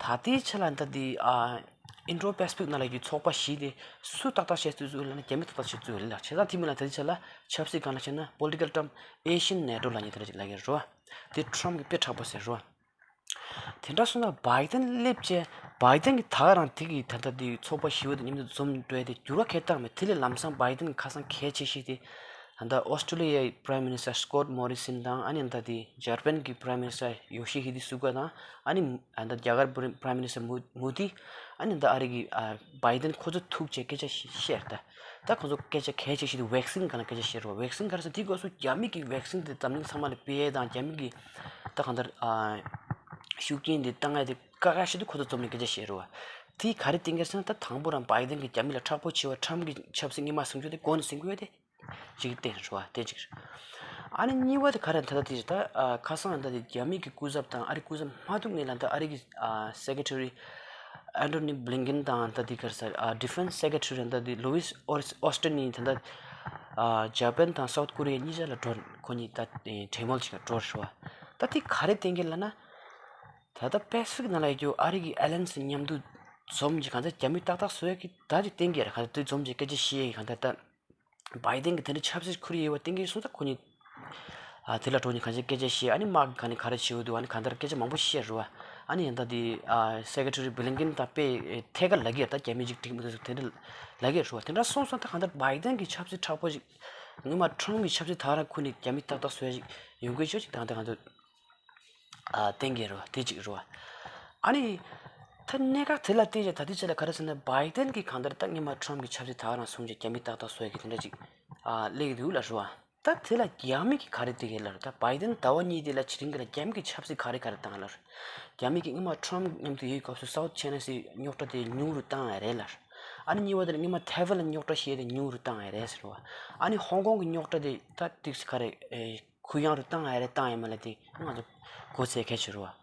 ད་ལྟའི་ཆ་ལ་ད་དེ་ཨ་ཨིན་ཌོ་པེ་སི་ཕིག་ནང་ལ་ཡོད་ཚོགས་པ་བཞི་དེ་སུ་ཏག་ཏག་བྱས་བཙུགས་ལབ་ན་རྒྱ་མི་ཏག་ཏག་བྱས་བཙུགས་རེད་ལ། བྱས་ཙང་དེ་མིན་ལ་ད་ལྟའི་ཆ་ལ་ཆབ་སྲིད་སྒང་ལ་བྱས་ན་པོ་ལི་ཊི་ཀལ་ཊམ་ཨེ་ཤི་ཡན་ནེ་ཊོ་ལབ་མཁན་དེ་འདྲ་ཅིག་ལབ་ཀྱི་རེད་བ། དེ་ཁྲོམ་གྱིས་དཔེ་མཁྲེགས་པོ་ཟེར་རོ། དེ་འདྲ་སོང་ན་བྷའི་ཏན་སླེབས་བྱས། བྷའི་ཏན་གྱིས་ད་ག་རང་དེ་གི་ད་ལྟ་དེ་ཚོགས་པ་བཞི་བོ་དེ་མཉམ་དུ་འཛོམས་འགྲོ་ཡ་དེ་འགྱུར་བ་གང་ཡང་བཏང་མེད། དེ་ལས་ལམ་སང་བྷའི་ཏན་གྱི་ཁ་སང་གལ་ཆེ་ཤོས་དེ་ད་ལྟ་ཨོ་སི་ཀྲོ་ལི་ཡའི་པ་རའིམ་མི་ནི་སི་ཊར་སི་ཀོཊ་མོ་རི་སན་དང་། ཨ་ནི་ད་ལྟ་དེ་འཇར་པན་གྱི་པ་རའིམ་མི་ནི་སི་ཊར་ཡོ་ཤི་ཧི་དེ་སུ་ག་དང་། ཨ་ནི་ད་ལྟ་རྒྱ་གར་པ་རའིམ་མི་ནི་སི་ཊར་མོ་མོ་དི། ཨ་ནི་ད་ཨ་རི་གི་ཨ་བྷའི་ཏན་ཁོ་ཚོ་ཐུག་བྱས་སྐད་ཆ་བཤད་ད། ད་ཁོ་ཚོ་སྐད་ཆ་གལ་ཆེ་ཤོས་དེ་ཝེག་སིན་སྒང་ལ་སྐད་ཆ་བཤད་རོ། ཝེག་སིན་ག་རེ་ཟེར། དེའི་སྐབས་སུ་རྒྱ་མི་གི་ཝེག་སིན་དེ་འཛམ་གླིང་ཚང་མ་ལ་སྤེལ་ཡས་དང་རྒྱ་མི་གི་ད་གང་ལྟར་ཨ་ཤུགས་རྐྱེན་དེ་བཏང་ཡས་དེ་དཀའ་ཁག་ཞིག་ཏུ་ཁོ་ཚོ་འཛོམས་ནས་སྐད་ཆ་བཤད་རོ། དེ་ག་རེ་བསྟན་གྱི་རེད་ཟེར་ན། ད་དང་པོ་རང་བྷའི་ཏན་གྱིས་རྒྱ་མི་ལ་མཁྲེགས་པོ་ཆེ་བ་ཁྲམ་གྱི་ཆབ་སྲིད་སྔོན་མ་བཟུང་རྒྱུ་དེ་འགོ་ནས་ཟིན་དགོས་ཡས་དེ་གཅིག་བསྟན་རོ། དེ་གཅིག་རེད། ཨ་ནི་གཉིས་པ་དེ་ག་རེ་ད་ལྟ་དེ་རེད། ད་ཨ་ཁ་སང་ད་དེ་རྒྱ་མི་གི་སྐུ་ཚབ་དང་ཨ་རི་སྐུ་ཚབ་མ་ཐུག་ངེས་ལ་ད་ཨ་རི་གི་ཨ་སེ་ཀེ་ཊ་རི་ཨན་ཐོ་ནི་བྷི་ལིན་ཀེན་དང་ད་དེ་ག་རེ་ཟེར། ཨ་ཌི་ཕེན་སི་སེ་ཀེ་ཊ་རི་ད་དེ་ལུ་ཝིས་ཨོ་ཨོ་སི་ཊིན་ནི་ད་ལྟ་ཨ་ཇ་པན་དང་སའུ་ཐི་ཀོ་རི་ཡ་གཉིས་ཆ་ལ་འགྲོ། ཁོ་གཉིས་ད་གྲོས་མོལ་ཅིག་ལ་འགྲོ་རེད་བ། ད་དེ་ག་རེ་བསྟན་གྱི་ལབ་ན། ད་ལྟ་པེ་སི་ཕིག་ནང་ལ་ཡོད་རྒྱུ་ཨ་རི་གི་ཨེ་ལན་སི་མཉམ་དུ་འཛོམས་ཀྱི་གང་ལྟར་རྒྱ་མི་ཏག་ཏག་བཟོ་ཡ་གི་ད་ཅིག་བསྟན་གྱི་རེད། གང་ལྟར་དེ་འཛོམས་ཀྱི་སྐད་ཆ་བཤད་ཡ་གི་གང་ལྟར་ད། བྷའི་ཏན་གྱིས་དེ་འདྲ་ཆབ་སྲིད་ཁུར་ཡོད་པ་བསྟན་གྱི་སོང་ཙང་ཁོ་གཉིས་ཨ་དེ་ལ་འགྲོ་ནས་གང་ཅི་སྐད་ཆ་བཤད། ཨ་ནི་དམག་གི་ག་ནས་ག་རེ་བྱེད་འོས་འདུག་ཨ་ནི་གང་ལྟར་སྐད་ཆ་མང་པོ་བཤད་རེད་བ། ཨ་ནི་ཡང་ད་དེ་ཨ་སེ་ཀེ་ཊ་རི་བྷི་ལིན་ཀེན་དང་དཔེ་ཐད་ཀར་ལབ་ཀྱི་ཡོད། ད་རྒྱ་མི་ཅིག་འགྲིག་མི་འདུག་ཟེར་དེ་འདྲ་ལབ་ཀྱི་རེད་བ། དེ་འདྲ་སོང་ཙང་ད་གང་ལྟར་བྷའི་ཏན་གྱི་ཆབ་སྲིད་མཁྲེགས་པོ་ཞིག་སྔོན་མ་ཁྲོམ་གྱི་ཆབ་སྲིད་ད་ག་རང་ཁུར་ནས་རྒྱ་མི་ཏག་ཏག་བཟོ་ཡ་ཞིག་ཡོང་དགོས་ཆོག་ཅིག་ད་ལྟ་གང་ལྟར། ཨ་བསྟན་གྱི་རེད་བ། དེ་གཅིག་རེད་བ། ཨ་ནི་ད་གནད་འགག་དེ་ལ་བལྟས་ཀྱང་ད་ལྟའི་ཆ་ལ་ག་རེ་ཟེར་ན། བྷའི་ཏན་གྱིས་གང་ལྟར་ད་སྔོན་མ་ཁྲོམ་གྱི་ཆབ་སྲིད་ད་ག་རང་བཟུང་བྱས་རྒྱ་མི་ཏག་ཏག་བཟོ་ཡ་གི་དེ་འདྲ་ཅིག་ཨ་སླེབས་ཀྱི་འདུག་ལབ་རེད་བ། ད་དེ་ལ་རྒྱ་མི་གིས་ག་རེ་བལྟས་ཀྱི་ལབ་རེད། ད་བྷའི་ཏན་ཟླ་བ་གཉིས་དེ་ལ་ཕྱི་རིང་གི་ལ་རྒྱ་མི་གིས་ཆབ་སྲིད་ག་རེ་ག་རེ་བཏང་ལབ་རེད། རྒྱ་མི་གིས་སྔོན་མ་ཁྲོམ་མཉམ་དུ་ཡོད་སྐབས་སུ་སའུ་ཐི་ཅའི་ན་སི་རྙོག་དྲ་དེ་ཉུང་རུ་བཏང་ཡ་རེད་ལབ་རེད། ཨ་ནི་གཉིས་པ་དེ་ལ་སྔོན་མ་ཐའེ་ཝན་ལ་རྙོག་དྲ་བཤད་དེ་ཉུང་རུ་བཏང་ཡ་རེད་ཟེར་བ། ཨ་ནི་ཧོང་ཀོང་གི་རྙོག་དྲ་དེ་ད་ཏིག་ཙམ་ག་རེ་ཨེ། གུ་ཡངས་རུ་བཏང་ཡ་རེད་བཏང་ཡ་མ་རེད་དེ་ང་ཚོ་གོ་ཚད་གལ་ཆེ་རེད་བ།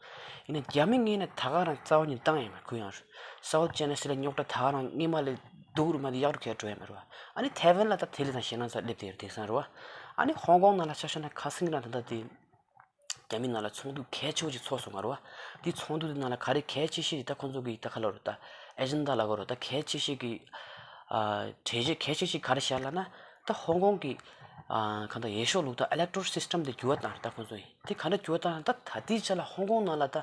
ཡིན་ན་རྒྱ་མི་ངོས་ནས་ད་ག་རང་རྩ་བ་ཉིད་བཏང་ཡ་མ་རེད། གུ་ཡངས་རུ། སའུ་ཐི་ཅའི་ན་སི་ལ་རྙོག་དྲ་ད་ག་རང་སྔོན་མ་ལས་སྡུག་རུ་མ་དེ་ཡག་རུ་གས་འགྲོ་ཡ་མ་རེད་བ། ཨ་ནི་ཐའེ་ཝན་ལ་ད་དེ་ལས་ད་ཞེད་སྣང་ཚ་སླེབས་དེ་རེད་དེང་སང་རེད་བ། ཨ་ནི་ཧོང་ཀོང་ནང་ལ་ཆ་བཞག་ན་ཁ་སང་གི་རང་ད་ལྟ་དེ་རྒྱ་མི་ནང་ལ་ཚོགས་འདུ་གལ་ཆེ་བོ་ཅིག་ཚོགས་སོང་ང་རེད་བ། དེ་ཚོགས་འདུ་དེ་ནང་ལ་ག་རེ་གལ་ཆེ་ཤོས་ཅིག་ད་ཁོང་ཚོ་གི་ད་ག་ལབ་རེད། ད་ཨེ་ཇེན་ཌ་ལབ་དགོས་རེད། ད་གལ་ཆེ་ཤོས་ཀྱི་ཨ་གྲོས་ཆོད་གལ་ཆེ་ཤོས་ག་རེ་བཞག་ལབ་ན། ད་ཧོང་ཀོང་གི་ཨ་གང་ལྟར་འོས་ཤོག་ལུགས་དང་ཨི་ལེག་ཊོ་རལ་སིས་ཊམ་དེ་འགྱུར་བ་བཏང་རེད། ད་ཁོང་ཚོ་ཡིན་དེ་ག་འདྲ་འགྱུར་བ་བཏང་ད་ད་ལྟའི་ཆ་ལ་ཧོང་ཀོང་ནང་ལ་ད་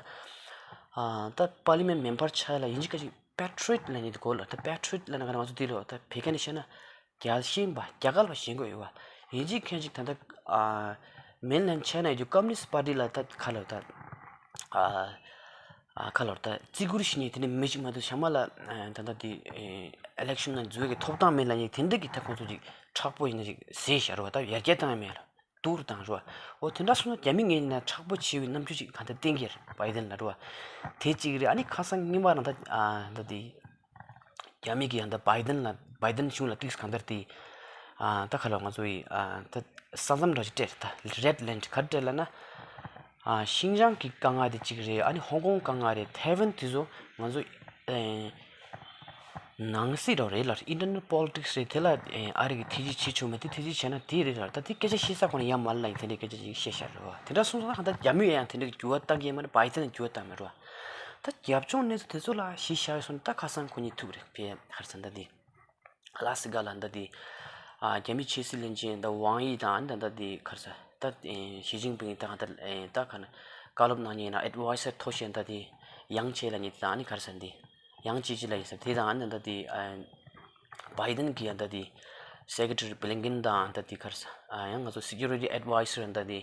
ཨ་ད་པར་ལི་མེན་མེམ་བར་ཆགས་ལ་ཡིན་གཅིག་ག་གཅིག་པེ་ཊི་རི་ཡོཊ་ལབ་ནི་དེ་གོ་ལ། ད་པེ་ཊི་རི་ཡོཊ་ལབ་ན་ག་རེ་ང་ཚོ་འདི་ལོ་ད་བོད་སྐད་ནས་བཤད་ན་རྒྱལ་ཞེན་པ་རྒྱལ་དགའ་པ་ཞེན་དགོས་ཡོད་བ། ཡིན་གཅིག་མཁན་གཅིག་ད་ལྟ་ཨ་མེན་ལན་ཆའི་ན་ཡོད་རྒྱུ་ཀམ་མུ་ནིསྟ་པར་ཊི་ལ་ད་ག་ལབ་ད་ཨ། ཨ་ཁ་ལོར་ད་བརྩི་བཀུར་ཞུ་མཁན་དེ་འདྲ་མི་ཞིག་མ་གཏོགས་ཞྭ་དམར་ལ་ཨ་ད་ལྟ་དེ་ཨེ་ཨི་ལེག་ཤན་ནང་འཛུལ་གྱི་ཐོབ་ཐང་མེད་ལབ་མཁན་དེ་འདྲ་གི་ད་ཁོང་ཚོ་ཅིག་མཁྲེགས་པོ་ཡིན་ན་ཅིག་ཟེར་བཞག་རོ། ད་ཡར་རྒྱས་བཏང་ཡ་མེད་ལ་སྡུག་རུ་བཏང་རོ། འོ་དེ་འདྲ་སོང་ན་རྒྱ་མི་ངོས་ནས་མཁྲེགས་པོ་ཆེ་བའི་རྣམ་འགྱུར་ཅིག་གང་ལྟར་བསྟན་གྱི་རེད་བྷའི་ཏན་ལ་རོ། དེ་གཅིག་རེད། ཨ་ནི་ཁ་སང་སྔོན་མ་རང་ད་ཨ་ད་དེ་རྒྱ་མི་གི་ཡང་ད་བྷའི་ཏན་ལ་བྷའི་ཏན་གཞུང་ལ་ཏིག་གང་ལྟར་དེ་ ཨ་ད་ཁ་ལོ་ང་ཚོ་ཡི་ཨ་ད་ས་མཚམས་འདྲ་ཞིག་སྤྲད་ད་རེད་ལེན་ག་རེ་སྤྲད་ལབ་ན། ཨ་ཤིན་ཅང་གི་དཀའ་ངལ་དེ་གཅིག་རེད། ཨ་ནི་ཧོང་ཀོང་དཀའ་ངལ་རེད། ཐའེ་ཝན་དེ་ཚོ་ང་ཚོ་ཨེ་ནང་སྲིད་འདྲ་རེད་ལ། ཨིན་ཊར་ནལ་པོ་ལི་ཊིག་སི་རེད། དེ་ལ་ཨེ་ཨ་རི་གི་ཐེ་ཇུས་བྱེད་ཆོག་མེད་དེ་ཐེ་ཇུས་བྱས་ན་དེ་རེད་ལ། ད་དེ་སྐད་ཆ་བཤད་ས་ཁོ་ན་ཡ་མ་ལ་ཡིན་དེ་འདྲའི་སྐད་ཆ་ཅིག་བཤད་ཤར་རེད་བ། དེ་འདྲ་སོང་ཙང་ད་རྒྱ་མི་ཡང་དེ་འདྲའི་འགྱུར་བ་བཏང་གི་ཡིན་མ་རེད། བའི་ཏན་འགྱུར་བ་བཏང་མེད་རེད་བ། ད་རྒྱབ་ལྗོངས་གནས་ཚུལ་དེ་ཚོ་ལ་གཞི་བཞག་སོང་ད་ཁ་སང་ཁོ་གཉིས་ཐུག་རེད་བས་ཧར་ས་ད་དེ། ལ་སི་ག་ལ་འདི་དེ། ཨ་རྒྱ་མི་ཕྱི་སྲིད་བློན་ཆེན་ད་ཝང་ཡི་དང་ད་ད་དེ་ག་རེ་ཟེར་ད་ཨེ་ཞི་ཅིན་ཕིང་དང་ད་ཨེ་ད་ག་ན་བཀའ་སློབ་གནང་མཁན་ཡིན་ན་ཨེ་ཌི་ཝའི་ཟར་མཐོ་ཤོས་ད་དེ་ཡང་ཆེ་ལ་ཉིད་དང་ནི་ག་རེ་ཟེར་འདི་ཡང་ཆེ་ཆེ་ལ་ཡིན་ཟེར། དེ་དང་ད་དེ་ཨ་བའི་ཏན་གྱི་ད་དེ་སེ་ཀེ་ཊ་རི་བྷི་ལིན་ཀིན་དང་ད་དེ་ག་རེ་ཟེར་ཨ་ཡང་ང་ཚོ་སི་ཀུ་རི་ཊི་ཨེ་ཌི་ཝའི་ཟར་ད་དེ་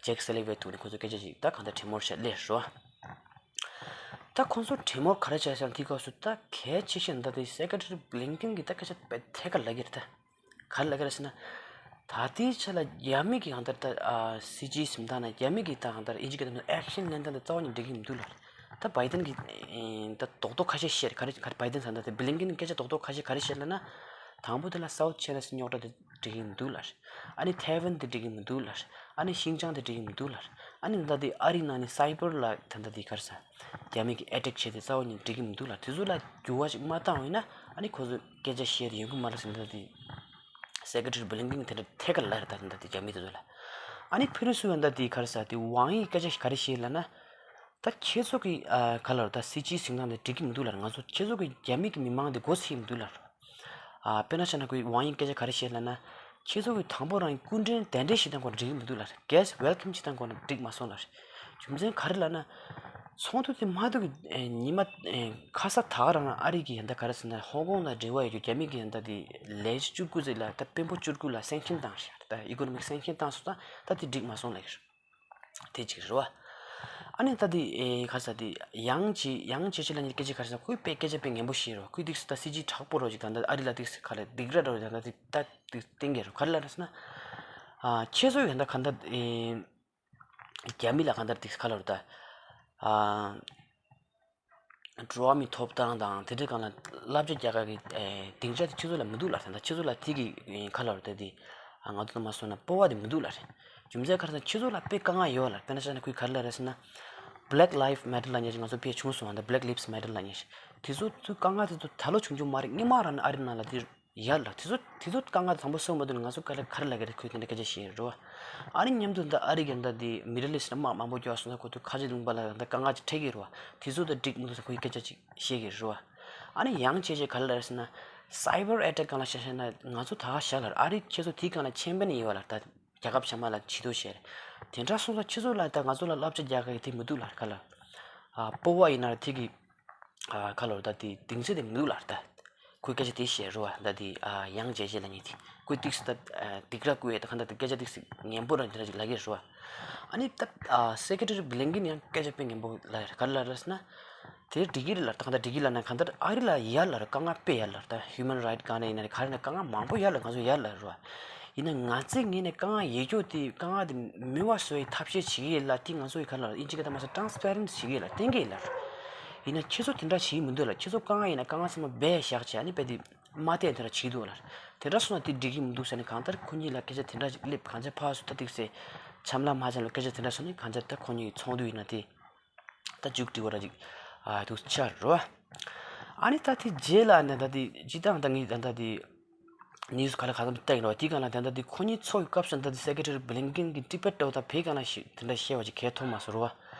ཇེག་སེ་ལི་ཝན་ཐུག་ནས་ཁོ་ཚོ་སྐད་ཆ་ཅིག་ད་གང་ལྟར་གྲོས་མོལ་བྱས་སླེབས་རོ། ད་ཁོང་ཚོ་གྲོས་མོལ་ག་རེ་བྱས་ཤག་དེའི་སྐབས་སུ་ད་གལ་ཆེ་ཤོས་འདི་དེ་སེ་ཀེ་ཊ་རི་བྷི་ལིན་ཀིན་གྱིས་ད་སྐད་ཆ་དཔེ་ཐད་ཀར་ལབ་ཀྱི་རེད་ད། ག་རེ་ལབ་ཀྱི་རེད་ཟེར་ན། ད་ལྟའི་ཆ་ལ་རྒྱ་མི་གི་གང་ལྟར་ད་ཨ་སྲིད་ཇུས་འཛིན་སྟངས་ན་རྒྱ་མི་གི་ད་གང་ལྟར་ཨིན་ཇི་སྐད་དུ་ཨེག་ཤན་ལེན་སྟངས་དེ་རྩ་བ་ནས་འགྲིག་གི་མི་འདུག་ལ། ད་བའི་ཏན་གྱིས་ད་རྡོག་རྡོག་ཁ་ཤས་བཤད་ག་རེ་ག་རེ་བའི་ཏན་ཟེར་ད་དེ་བྷི་ལིན་ཀིན་སྐད་ཆ་རྡོག་རྡོག་ཁ་ཤས་ག་རེ་བཤད་ལབ་ན། དང་པོ་དེ་ལ་སའུ་ཐི་ཆའི་ན་སི་རྙོག་དྲ་དེ་འགྲིག་གི་མི་འདུག་ལ། ཨ་ནི་ཐའེ་ཝན་དེ་འགྲིག་གི་མི་འདུག་ལ། ཨ་ནི་ཤིན་ཅང་དེ་འགྲིག་གི་མི་འདུག་ལ། ཨ་ནི་ད་ལྟ་དེ་ཨ་རི་ནང་ནས་སའི་བར་ལ་ད་ལྟ་དེ་ག་རེ་ཟེར། རྒྱ་མི་གི་ཨེ་ཊེག་བྱས་ཏེ་རྩ་བ་ནས་འགྲིག་གི་མི་འདུག་ལ། དེ་ཚོ་ལ་འགྱུར་བ་ཞིག་མ་བཏང་བ་ཡིན་ན་ཨ་ནི་ཁོ་ཚོ་སྐད་ཆ་བཤད་དེ་ཡོང་གི་མ་རེད་ཟེར་ནས་ད་ལྟ་དེ་སེ་ཀེ་ཊ་རི་བྷི་ལིན་ཀིན་དེ་འདྲ་ཐད་ཀར་ལབ་རེད་ད་ད་ལྟ་དེ་རྒྱ་མི་དེ་ཚོ་ལ། ཨ་ནི་ཕུ་རུ་སུ་ཡང་ད་དེ་ག་རེ་ཟེར་དེ་ཝང་ཡི་སྐད་ཆ་ག་རེ་བཤད་ལབ་ན། ད་ཁྱེད་ཚོ་གི་ཨ་ག་ལ་རེད་ད་སྲིད་ཇུས་འཛིན་སྟངས་དེ་འགྲིག་གི་མི་འདུག་ལ། ང་ཚོ་ཁྱེད་ཚོ་གི་རྒྱ་མི་གི་མི་མང་དེ་མགོ་ཚོས་ཀྱི་མི་འདུག་ལ། ཨ་དཔེར་ན་ཆ་ན་ཁོས་ཝང་ཡིན་སྐད་ཆ་ག་རེ་བཤད་ལབ་ན། ཁྱེད་ཚོ་གི་དང་པོ་རང་སྐུ་མགྲོན་གདན་འདྲེན་བྱེད་སྟངས་ཁོ་འགྲིག་གི་མི་འདུག་ལ། གེ་སི་ཊི་ཝེལ་ཀམ་བྱེད་སྟངས་ཁོ་འགྲིག་མ་སོང་ལ། རྒྱུ་མཚན་ག་རེ་ལབ་ན། ཚོགས་འདུ་དེ་མ་ཐུག་གི་ཉི་མ་ཁ་ས་ད་ག་རང་ཨ་རི་གི་ཡ་ད་ག་རེ་ཟེར་ན་ཧོང་ཀོང་དང་འབྲེལ་བ་ཡོད་རྒྱུ་རྒྱ་མི་གི་ཡ་ད་དེ་ལས་བཅུ་དགུ་ཙམ་ལ་ད་དཔོན་པོ་བཅུ་དགུ་ལ་སེང་ཤིན་བཏང་ཤག་ད་ཨི་ཀོ་ནོ་མིག་སེང་ཤིན་བཏང་སོང་ད་ད་དེ་འགྲིག་མ་སོང་ལ་ཡོད། དེ་གཅིག་རེད་བ། ཨ་ནི་ད་དེ་ཨེ་ག་རེ་ཟེར་དེ་ཡང་ཅི་ཡང་ཅི་ཅི་ལ་ཉེ་སྐད་ཆ་ག་རེ་ཟེར་ཁོས་དཔེ་སྐད་ཆ་དཔེ་ངན་པོ་བཤད་རོ། ཁོས་ཏིག་སི་ད་སྲིད་ཇུས་དྲག་པོ་རོ་ཅིག་ད་ད་ཨ་རི་ལ་ཏིག་སི་ག་ལ་སྡིགས་ར་རོ་ད་ད་ཏིག་ད་ཏིག་སྟེང་གི་རོ་ག་རེ་ལ་རེད་ཟེར་ན། ཨ་ཁྱེད་ཚོ་ཡོད་ད་ག་ད་ཨེ་རྒྱ་མི་ལ་ག་ད་ཏིག་སི་ག་ལ་རོ་ད། ཨ་འགྲོ་བ་མི་ཐོབ་ཐང་དང་དེ་འདྲའི་སྒང་ལ་བསླབ་བྱ་རྒྱག་ག་གི་ཨེ་སྡིངས་ཆ་དེ་ཁྱེད་ཚོ་ལ་མི་འདུག་ལ་ད་ད་ཁྱེད་ཚོ་ལ་དེ་གི་ཨེ་ག་ལ་རོ་ད་དེ། ང་ཚོ་མ་སོང་ན་སྤོབས་པ་དེ་མི་འདུག་ལ་རེད། རྒྱུ་མཚན་ག་རེ་ཟེར་ན་ཁྱེད་ཚོ་ལ་དཔེ་དཀའ་ངལ་ཡོད་ལ། དཔེར་ན་ཆ་ན་ཁོས་ག་རེ་ལབ་རེད་ཟེར་ན། Black Lives Matter ལབ་མཁན་ཞིག་ང་ཚོ་ཕར་བྱུང་སོང་བ་འདི་Black Lives Matter ལབ་མཁན་ཞིག་དེ་ཚོ་ཚོའི་དཀའ་ངལ་དེ་ཚོ་ད་ལོ་བྱུང་རྒྱུ་མ་རེད། སྔོན་མ་རང་ཨ་རི་ནང་ལ་དེ་ཡོད་ལ། དེ་ཚོ་དེ་ཚོ་དཀའ་ངལ་དང་པོ་སེལ་མ་ཐུབ་ན་ང་ཚོ་ག་རེ་ག་རེ་ལབ་གི་རེད། ཁོས་དེ་འདྲ་སྐད་ཆ་བཤད་རེད་བ། ཨ་ནི་མཉམ་དུ་འདི་ཨ་རི་གི་འདི་དེ་Middle East ལ་དམག་མང་པོ་རྒྱག་སོང་ན་ཁོ་ཚོ་ཁ་ཆེ་ལུང་པ་ལ་འདི་དཀའ་ངལ་ཅིག་འཕྲད་ཀྱི་རེད་བ། དེ་ཚོ་ད་འགྲིག་མི་འདུག་ཟེར་ཁོས་སྐད་ཆ་ཅིག་བཤད་ཀྱི་རེད་བ། ཨ་ནི་ཡང་བྱས་བྱས་ག་རེ་ལབ་རེད་ཟེར་ན། Cyber attack སྒང་ལ་བཤད་བཤད་ན་ང་ཚོ་ད་ག་བཞག་ལ་ཨ་རི་ཁྱེད་ཚོ་དེའི་སྒང་ལ་ཆེན་པོ་ནས་ཡོད་ལ་ད། རྒྱལ་ཁབ་ཚང་མ་ལ་བྱེད་དོ་ཞེས། དེ་འདྲ་སོང་ཙང་ཁྱེད་ཚོ་ལ་ད་ང་ཚོ་ལ་བསླབ་བྱ་རྒྱག་གི་དེ་མི་འདུག་ལ་ག་ལ། ཨ་སྤོབས་པ་ཡིན་ན་དེ་གི། ཨ་ག་ལ་ད་དེ་སྡིངས་ཆ་དེ་མི་འདུག་ལ་ད། ཁོས་སྐད་ཆ་དེ་བཤད་རོ་ད་དེ་ཨ་ཡང་བྱས་བྱས་ལ་ཉེ་དེ་ཁོས་ཏིག་སི་ད་ཨ་སྡིགས་ར་བསྐུལ་ཡས་ད་ག་འདྲ་དེ་སྐད་ཆ་ཏིག་སི་ངན་པོ་རང་དེ་འདྲ་ཅིག་ལབ་ཀྱི་རོ། ཨ་ནི་ད་ཨ་སེ་ཀེ་ཊ་རི་བྷི་ལིན་ཀིན་ཡང་སྐད་ཆ་དཔེ་ངན་པོ་ལབ་ཡ་རེད། ག་རེ་ལབ་རེད་ཟེར་ན། དེ་འགྲིག་གི་རེད་ལ་ད་ག་འདྲ་འགྲིག་གི་ལབ་ན་ག་འདྲ་ཨ་རི་ལ་ཡ་ལ་ར་དཀའ་ངལ་དཔེ་ཡ་ལ་ད་human right སྒང་ནས་ཡིན་ན་རེད་ག་རེ་ན་དཀའ་ངལ་མང་པོ་ཡ་ལ་ང་ཚོ་ཡ་ལ་རོ། ཡིན་ན་ང་ཚོའི་ངོས་ནས་དཀའ་ངལ་ཡོད་རྒྱུ་དེ་དཀའ་ངལ་དེ་མེད་པ་བཟོ་ཡི་ཐབས་ཤེས་བྱེད་ཀྱི་ཡིན་ལ་དེ་ང་ཚོ་ཡི་ག་ལ་ཨིན་ཇི་སྐད་ཐ་མ་ས་transparent བྱེད་ཀྱི་ཡིན་ལ་བསྟན་གྱི་ཡིན་ལ། ཡིན་ན་ཁྱེད་ཚོ་དེ་འདྲ་བྱེད་ཀྱི་མི་འདུག་ལ། ཁྱེད་ཚོ་དཀའ་ངལ་ཡིན་ན་དཀའ་ངལ་ཚང་མ་སྦས་བཞག་བྱས་ཨ་ནི་དཔེ་དེ་མ་བལྟས་དེ་འདྲ་བྱེད་ཀྱི་འདུག་ལ། དེ་འདྲ་སོང་ན་དེ་འགྲིག་གི་མི་འདུག་ཟེར་ནས་གང་ལྟར་ཁོ་གཉིས་ལ་སྐད་ཆ་དེ་འདྲ་ཅིག་སླེབས་གང་ཆེ་ཕར་སུ་ད་ཏིག་སེ་འཆམ་ལ་མ་འཆམ་ལ་སྐད་ཆ་དེ་འདྲ་སོང་ནས་གང་ཆེ་ད་ཁོ་གཉིས་ཀྱི་ཚོགས་འདུ་ཡིན་ན་དེ། ད་མཇུག་སྒྲིལ་བ་ར་ཅིག་ཨ་འདུག་ཆགས་རོ། ཨ་ནི་ད་དེ་རྗེས་ལ་ནི་ད་དེ་ཇི་ལྟར་ད་ངས་ད་ད་དེ་ནིའུ་སི་ག་ལ་ག་ཙམ་བལྟས་ཡིན་རོ། དེའི་སྒང་ལ་ད་ད་དེ་ཁོ་གཉིས་ཚོགས་ཀྱི་སྐབས་སུ་ད་དེ་སེ་ཀེ་ཊ་རི་བྷི་ལིན་ཀིན་གྱི་ཊི་བེཊ་འདྲ་བོ་ད་བོད་སྒང་ལ་ཞིག་དེ་འདྲ་བཤད་པ་ཅིག་གལ་ཐོབ་མ་སོང་རོ།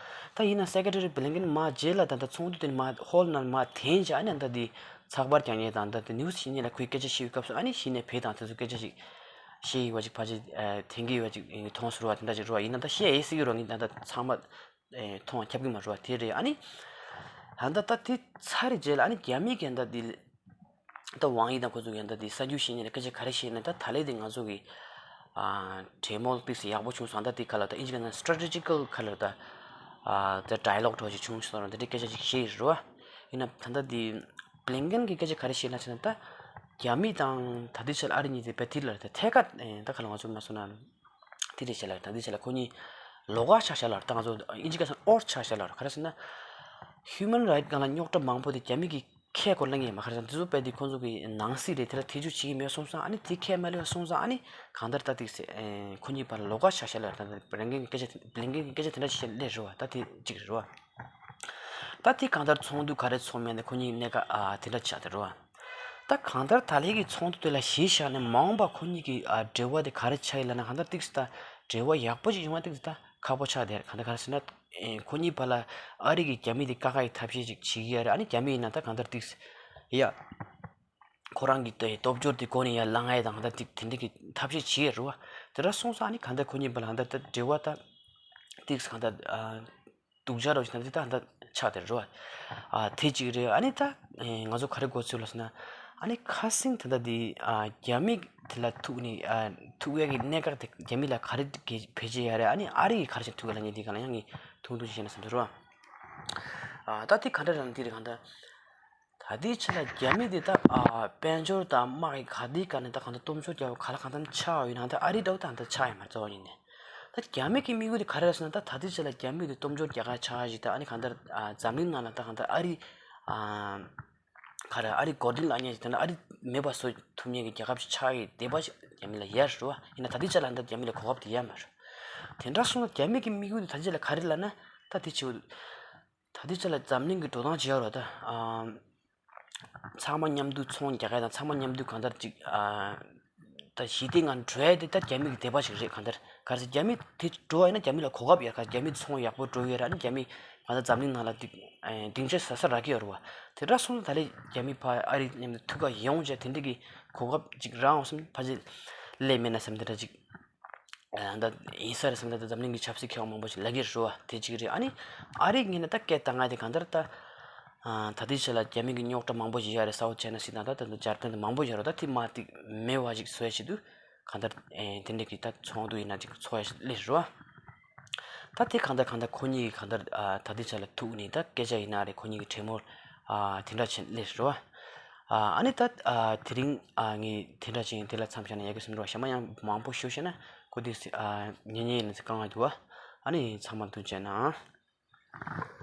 ད་ཡིན་ན་སེ་ཀེ་ཊ་རི་བྷི་ལིན་ཀིན་མ་རྗེས་ལ་ད་ད་ཚོགས་འདུ་དེ་ནི་མ་ཧོལ་ནང་མ་འཐེན་བྱས་ཨ་ནི་ད་དེ་ཚགས་པར་རྒྱག་མཁན་དང་ད་དེ་ནིའུ་སི་ཤེས་མཁན་ལ་ཁོས་སྐད་ཆ་བཤད་པའི་སྐབས་སུ་ཨ་ནི་གཞི་ནས་བོད་དང་དེ་ཚོ་སྐད་ཆ་ཅིག་བཤད་ཡོད་པ་ཅིག་ཕལ་ཆེར་འཐེན་གྱི་ཡོད་པ་ཅིག་མཐོང་སོང་རོ། དེ་འདྲ་ཅིག་རོ། ཡིན་ན་ད་བཤད་ཡས་སྲིད་ཀྱི་རོ། ངས་ད་ད་ཚང་མ། ཨེ་མཐོང་བ་ཁྱབ་ཀྱི་མ་རེད་བ། དེ་རེད། ཨ་ནི་ད་ལྟ་ད་དེ་ཚར་རེད་རྗེས་ལ་ཨ་ནི་རྒྱ་མི་གི་ད་དེ་ད་ཝང་ཡི་དང་ཁོ་ཚོ་གི་ད་དེ་གསར་འགྱུར་བཤད་མཁན་ལ་སྐད་ཆ་ག་རེ་བཤད་ན་ད་ད་ལས་དེ་ང་ཚོ་གི་ཨ་གྲོས་མོལ་ཏིག་སེ་ཡག་པོ་བྱུང་སོང་། ད་དེ་ག་ལ་ད་ཨིན་ཇི་གི་ན་སི་ཊེ་རེ་ཊི་ཇི་ཀལ་ག་ལ་ད་ཨ་ད་ཌའི་ལོག་འདྲ་ཞིག་བྱུང་སོང་ར། དེ་འདྲའི་སྐད་ཆ་ཅིག་བཤད་ཡི་རེད་བ། ཡིན་ན་ད་ད་དེ་བྷི་ལིན་ཀིན་གི་སྐད་ཆ་ག་རེ་བཤད་ན་ཟེར་ན་ད་རྒྱ་མི་དང་ད་དེ་ཆ་ལ་ཨ་རི་གཉིས་དེ་བེ་ཐིར་ལ་ད་ཐད་ཀར་ད་ག་ལ་ང་ཚོ་མ་སོང་ན། དེ་རེད་བྱས་ལ་ད་འདི་བྱས་ལ་ཁོ་གཉིས་ལོགས་ཀ་ཆགས་བྱས་ལ་ད་ང་ཚོ་ཨིན་ཇི་སྐད་ཆ་ཨོར་ཆགས་བྱས་ལ་ག་རེ་ཟེར་ན། ཧིའུ་མན་རའིཊ་སྒང་ལ་རྙོག་དྲ་མང་པོ་དེ་རྒྱ་མི་གི་ ཁས་སྐོར་གླེང་གི་མ་ཁར་དང་དེ་ཚོ་དཔེ་དེ་ཁོང་ཚོ་གི་ནང་སྲིད་རེད། དེ་ལ་ཐེ་བྱུས་བྱེད་ཀྱི་མེད་སོང་ཙང་ཨ་ནི་དེ་ཁས་མ་ལེན་སོང་ཙང་ཨ་ནི་གང་ལྟར་ད་ཏིག་སེ་ཁོ་གཉིས་བར་ལ་ལོགས་ཀ་བཞག་བཞག་ལ་ད་ལྟ་བླེང་མཁན་གྱི་སྐད་ཆ་བླེང་མཁན་གྱི་སྐད་ཆ་དེ་འདྲ་ཞིག་བཤད་སླེབས་རེད་བ། ད་དེ་གཅིག་རེད་བ། ད་དེ་གང་ལྟར་ཚོགས་འདུ་ག་རེ་ཚོགས་མེད་ནས་ཁོ་གཉིས་གནད་འགག་ཨ་དེ་འདྲ་ཆགས་དེ་རེད་བ། ད་གང་ལྟར་ད་ལན་གྱི་ཚོགས་འདུ་དེ་ལ་གཞི་བཞག་ནས་མ་འོངས་པ་ཁོ་གཉིས་ཀྱི་ཨ་འབྲེལ་བ་དེ་ག་རེ་ཆགས་ཡིན་ལབ་ན་གང་ལྟར་ཏིག་སེ་ད་འབྲེལ་བ་ཡག་པོ་ཅིག་ཡོང་བ་ཏིག་སེ་ད་ཁག་པོ་ཆགས་དེ་རེད། གང་ལྟར་ག་རེ་ཟེར་ན། ཨེ་ཁོ་གཉིས་བར་ལ་ཨ་རི་གི་རྒྱ་མི་དེ་བཀག་ཁ་ཡི་ཐབས་ཤེས་ཅིག་བྱེད་ཀྱི་ཡ་རེད། ཨ་ནི་རྒྱ་མི་ཡིན་ན་ད་གང་ལྟར་ཏིག་སེ་ཡ། ཁོ་རང་གི་དེ་སྟོབས་འབྱོར་དེ་སྒོ་ནས་ཡར་ལངས་ཡ་དང་ད་ཏིག་དེ་འདྲ་གི་ཐབས་ཤེས་བྱེད་ཡ་རེད་བ། དེ་འདྲ་སོང་ཙང་ཨ་ནི་གང་ལྟར་ཁོ་གཉིས་བར་ལ་ད་ད་འབྲེལ་བ་ད་ཏིག་གང་ལྟར་ཨ་སྡུག་ཅག་རོ་ཞིག་ད་ད་ད་ཆགས་དེ་རེད་བ། ཨ་དེ་གཅིག་རེད། ཨ་ནི་ད་ཨེ་ང་ཚོ་ག་རེ་གོ་ཚུལ་ལ་ཟེར་ན། ཨ་ནི་ཁ་སང་ད་ད་དེ་ཨ་རྒྱ་མི་དེ་ལ་ཐུག་ནས་ཨ་ཐུག་ཡ་གི་གནད་འགག་དེ་རྒྱ་མི་ལ་ག་རེ་གི་བེད་སྤྱད་ཡ་རེད། ཨ་ནི་ཨ་རི་གི་ག་རེ་བྱས་ཐུག་ག་ལ་ཉེ་དེ་ག་ལ་ཡང་ངས་ཐུང་ཐུང་ཞིག་བཤད་ན་བསམ་དུ་རེད་བ། ཨ་ད་དེ་ག་འདྲ་རང་དེ་རེད་གང་ལྟར། ད་ལྟའི་ཆ་ལ་རྒྱ་མི་དེ་ད་ཨ་དཔལ་འབྱོར་དང་དམག་གི་ག་དེའི་སྒང་ནས་ད་གང་ལྟར་སྟོབས་འབྱོར་རྒྱག་ག་ལ་གང་ལྟར་ཆགས་ཡོད་ན་ད་ཨ་རི་འདྲ་བོ་ད་གང་ལྟར་ཆགས་ཡོད་མ་རེད་གཙོ་བོ་ཡིན་ནས། ད་རྒྱ་མི་གི་དམིགས་ཡུལ་དེ་ག་རེ་རེད་ཟེར་ན་ད་ད་ལྟའི་ཆ་ལ་རྒྱ་མི་དེ་སྟོབས་འབྱོར་རྒྱག་ག་ཆགས་ཞིག་ད་ཨ་ནི་གང་ལྟར་ཨ་འཛམ་གླིང་ནང་ལ་ད་གང་ལྟར་ཨ་རི་ཨ་ག་རེ་ཨ་རི་མགོ་རྟིང་སློག་མཁན་ཞིག་ད་ནི་ཨ་རི་མེད་པ་བཟོ་ཐུབ་མཁན་གྱི་རྒྱལ་ཁབ་ཞིག་ཆགས་ཡོད་བསྡད་པ་ཞིག་རྒྱ་མི་ལ་ཡོད་རེད་བ། ཡིན་ན་ད་ལྟའི་ཆ་ལ་ད་རྒྱ་མི་ལ་གོ་སྐབས་དེ་ཡོད་མ་རེད། དེ་འདྲ་སོང་ན་རྒྱ་མི་གི་དམིགས་ཡུལ་དེ་ད་ལྟའི་ཆ་ལ་ག་རེ་ལབ་ན་ད་དེ་བྱེད། ད་ལྟའི་ཆ་ལ་འཛམ་གླིང་གི་འགྲོ་སྟངས་ཇི་ཡོད་རེད་ད། ཨམ། ཚང་མ་མཉམ་དུ་ཚོང་རྒྱག་ཡ་དང་ཚང་མ་མཉམ་དུ་གང་ལྟར་ཅིག་ཨ། ད་ཞི་བདེ་ངང་འགྲོ་ཡ་དེ་ད་རྒྱ་མི་གི་དད་པ་ཞིག་རེད། གང་ལྟར་ག་རེ་ཟེར་རྒྱ་མི་དེ་འགྲོ་བ་ཡིན་ན་རྒྱ་མི་ལ་གོ་སྐབས་ཡོད། ག་རྒྱ་མི་ཚོང་ཡག་པོ་འགྲོ་ཡོད་ར། ཨ་ནི་རྒྱ་མི་གང་ལྟར་འཛམ་གླིང་ནང་ལ་སྡིངས་སྡིངས་ཆ་ཟ་ས་རག་གི་ཡོད་རེད་བ། དེ་འདྲ་སོང་ཙང་ད་ལས་རྒྱ་མི་ཕར་ཨ་རི་མཉམ་དུ་ཐུག་ག་ཡོང་བྱས་དེ་འདྲ་གི་གོ་སྐབས་ཅིག་རག་འོང་བསམ་ཕལ་ཆེར་སླེབས་མེད་ན་བསམ་དེ་འདྲ་ཅིག་ཨ་ད་ཡིན་ས་རེད་བསམ་ད་ད་འཛམ་གླིང་གི་ཆབ་སྲིད་མཁས་དབང་མང་པོ་ཞིག་ལབ་ཀྱི་རེད་བ། དེ་གཅིག་རེད། ཨ་ནི་ཨ་རི་ངོས་ནས་ད་སྐད་བཏང་ང་དེ་གང་ལྟར་ད་ཨ་ད་ལྟའི་ཆ་ལ་རྒྱ་མི་གི་རྙོག་དྲ་མང་པོ་ཞིག་ཡོད་རེད། སའུ་ཐ་ཅའི་ན་སི་དང་ད་ད་འཇར་པན་དང་མང་པོ་ཡོད་རེད། ད་དེ་མ་ཐིག་མེད་པ་ཞིག་བཟོ་ཡ་ཆེད་དུ་གང་ལྟར་ཨེ་དེ་འདྲ་གི་ད་ཚོགས་འདུ་ཡིན་ན་ཅིག་ཚོགས་ཡ་ཞིག་སླེབས་རེད་བ། ད་དེ་གང་ལྟར་གང་ལྟར་ཁོ་གཉིས་གང་ལྟར་ཨ་ད་ལྟའི་ཆ་ལ་ཐུག་ནས་ད་སྐད་ཆ་ཡིན་ན་རེད། ཁོ་གཉིས་ཀྱི་གྲོས་མོལ་ཨ་དེ་འདྲ་བྱས་སླེབས་རེད་བ། ཨ་ཨ་ནི་ད་ཨ་དེ་རིང་ཨ་ངས་དེ་འདྲ་བྱས་དེ་ལ་མཚམས་བཞག་ན་ཡག་གི་བསམ་འདུག་བ། གཞན་པ་ཡང་མང་པོ་ཞུ་བཤད་ན་ཁོ་དེ་ཨ་ཉེ་ཉེ་ཡིན་ན་ཚེ་དཀའ་ངལ་འདུག་བ། ཨ་ནི་ཚང་མ་ཐུགས་རྗེ་གནང་།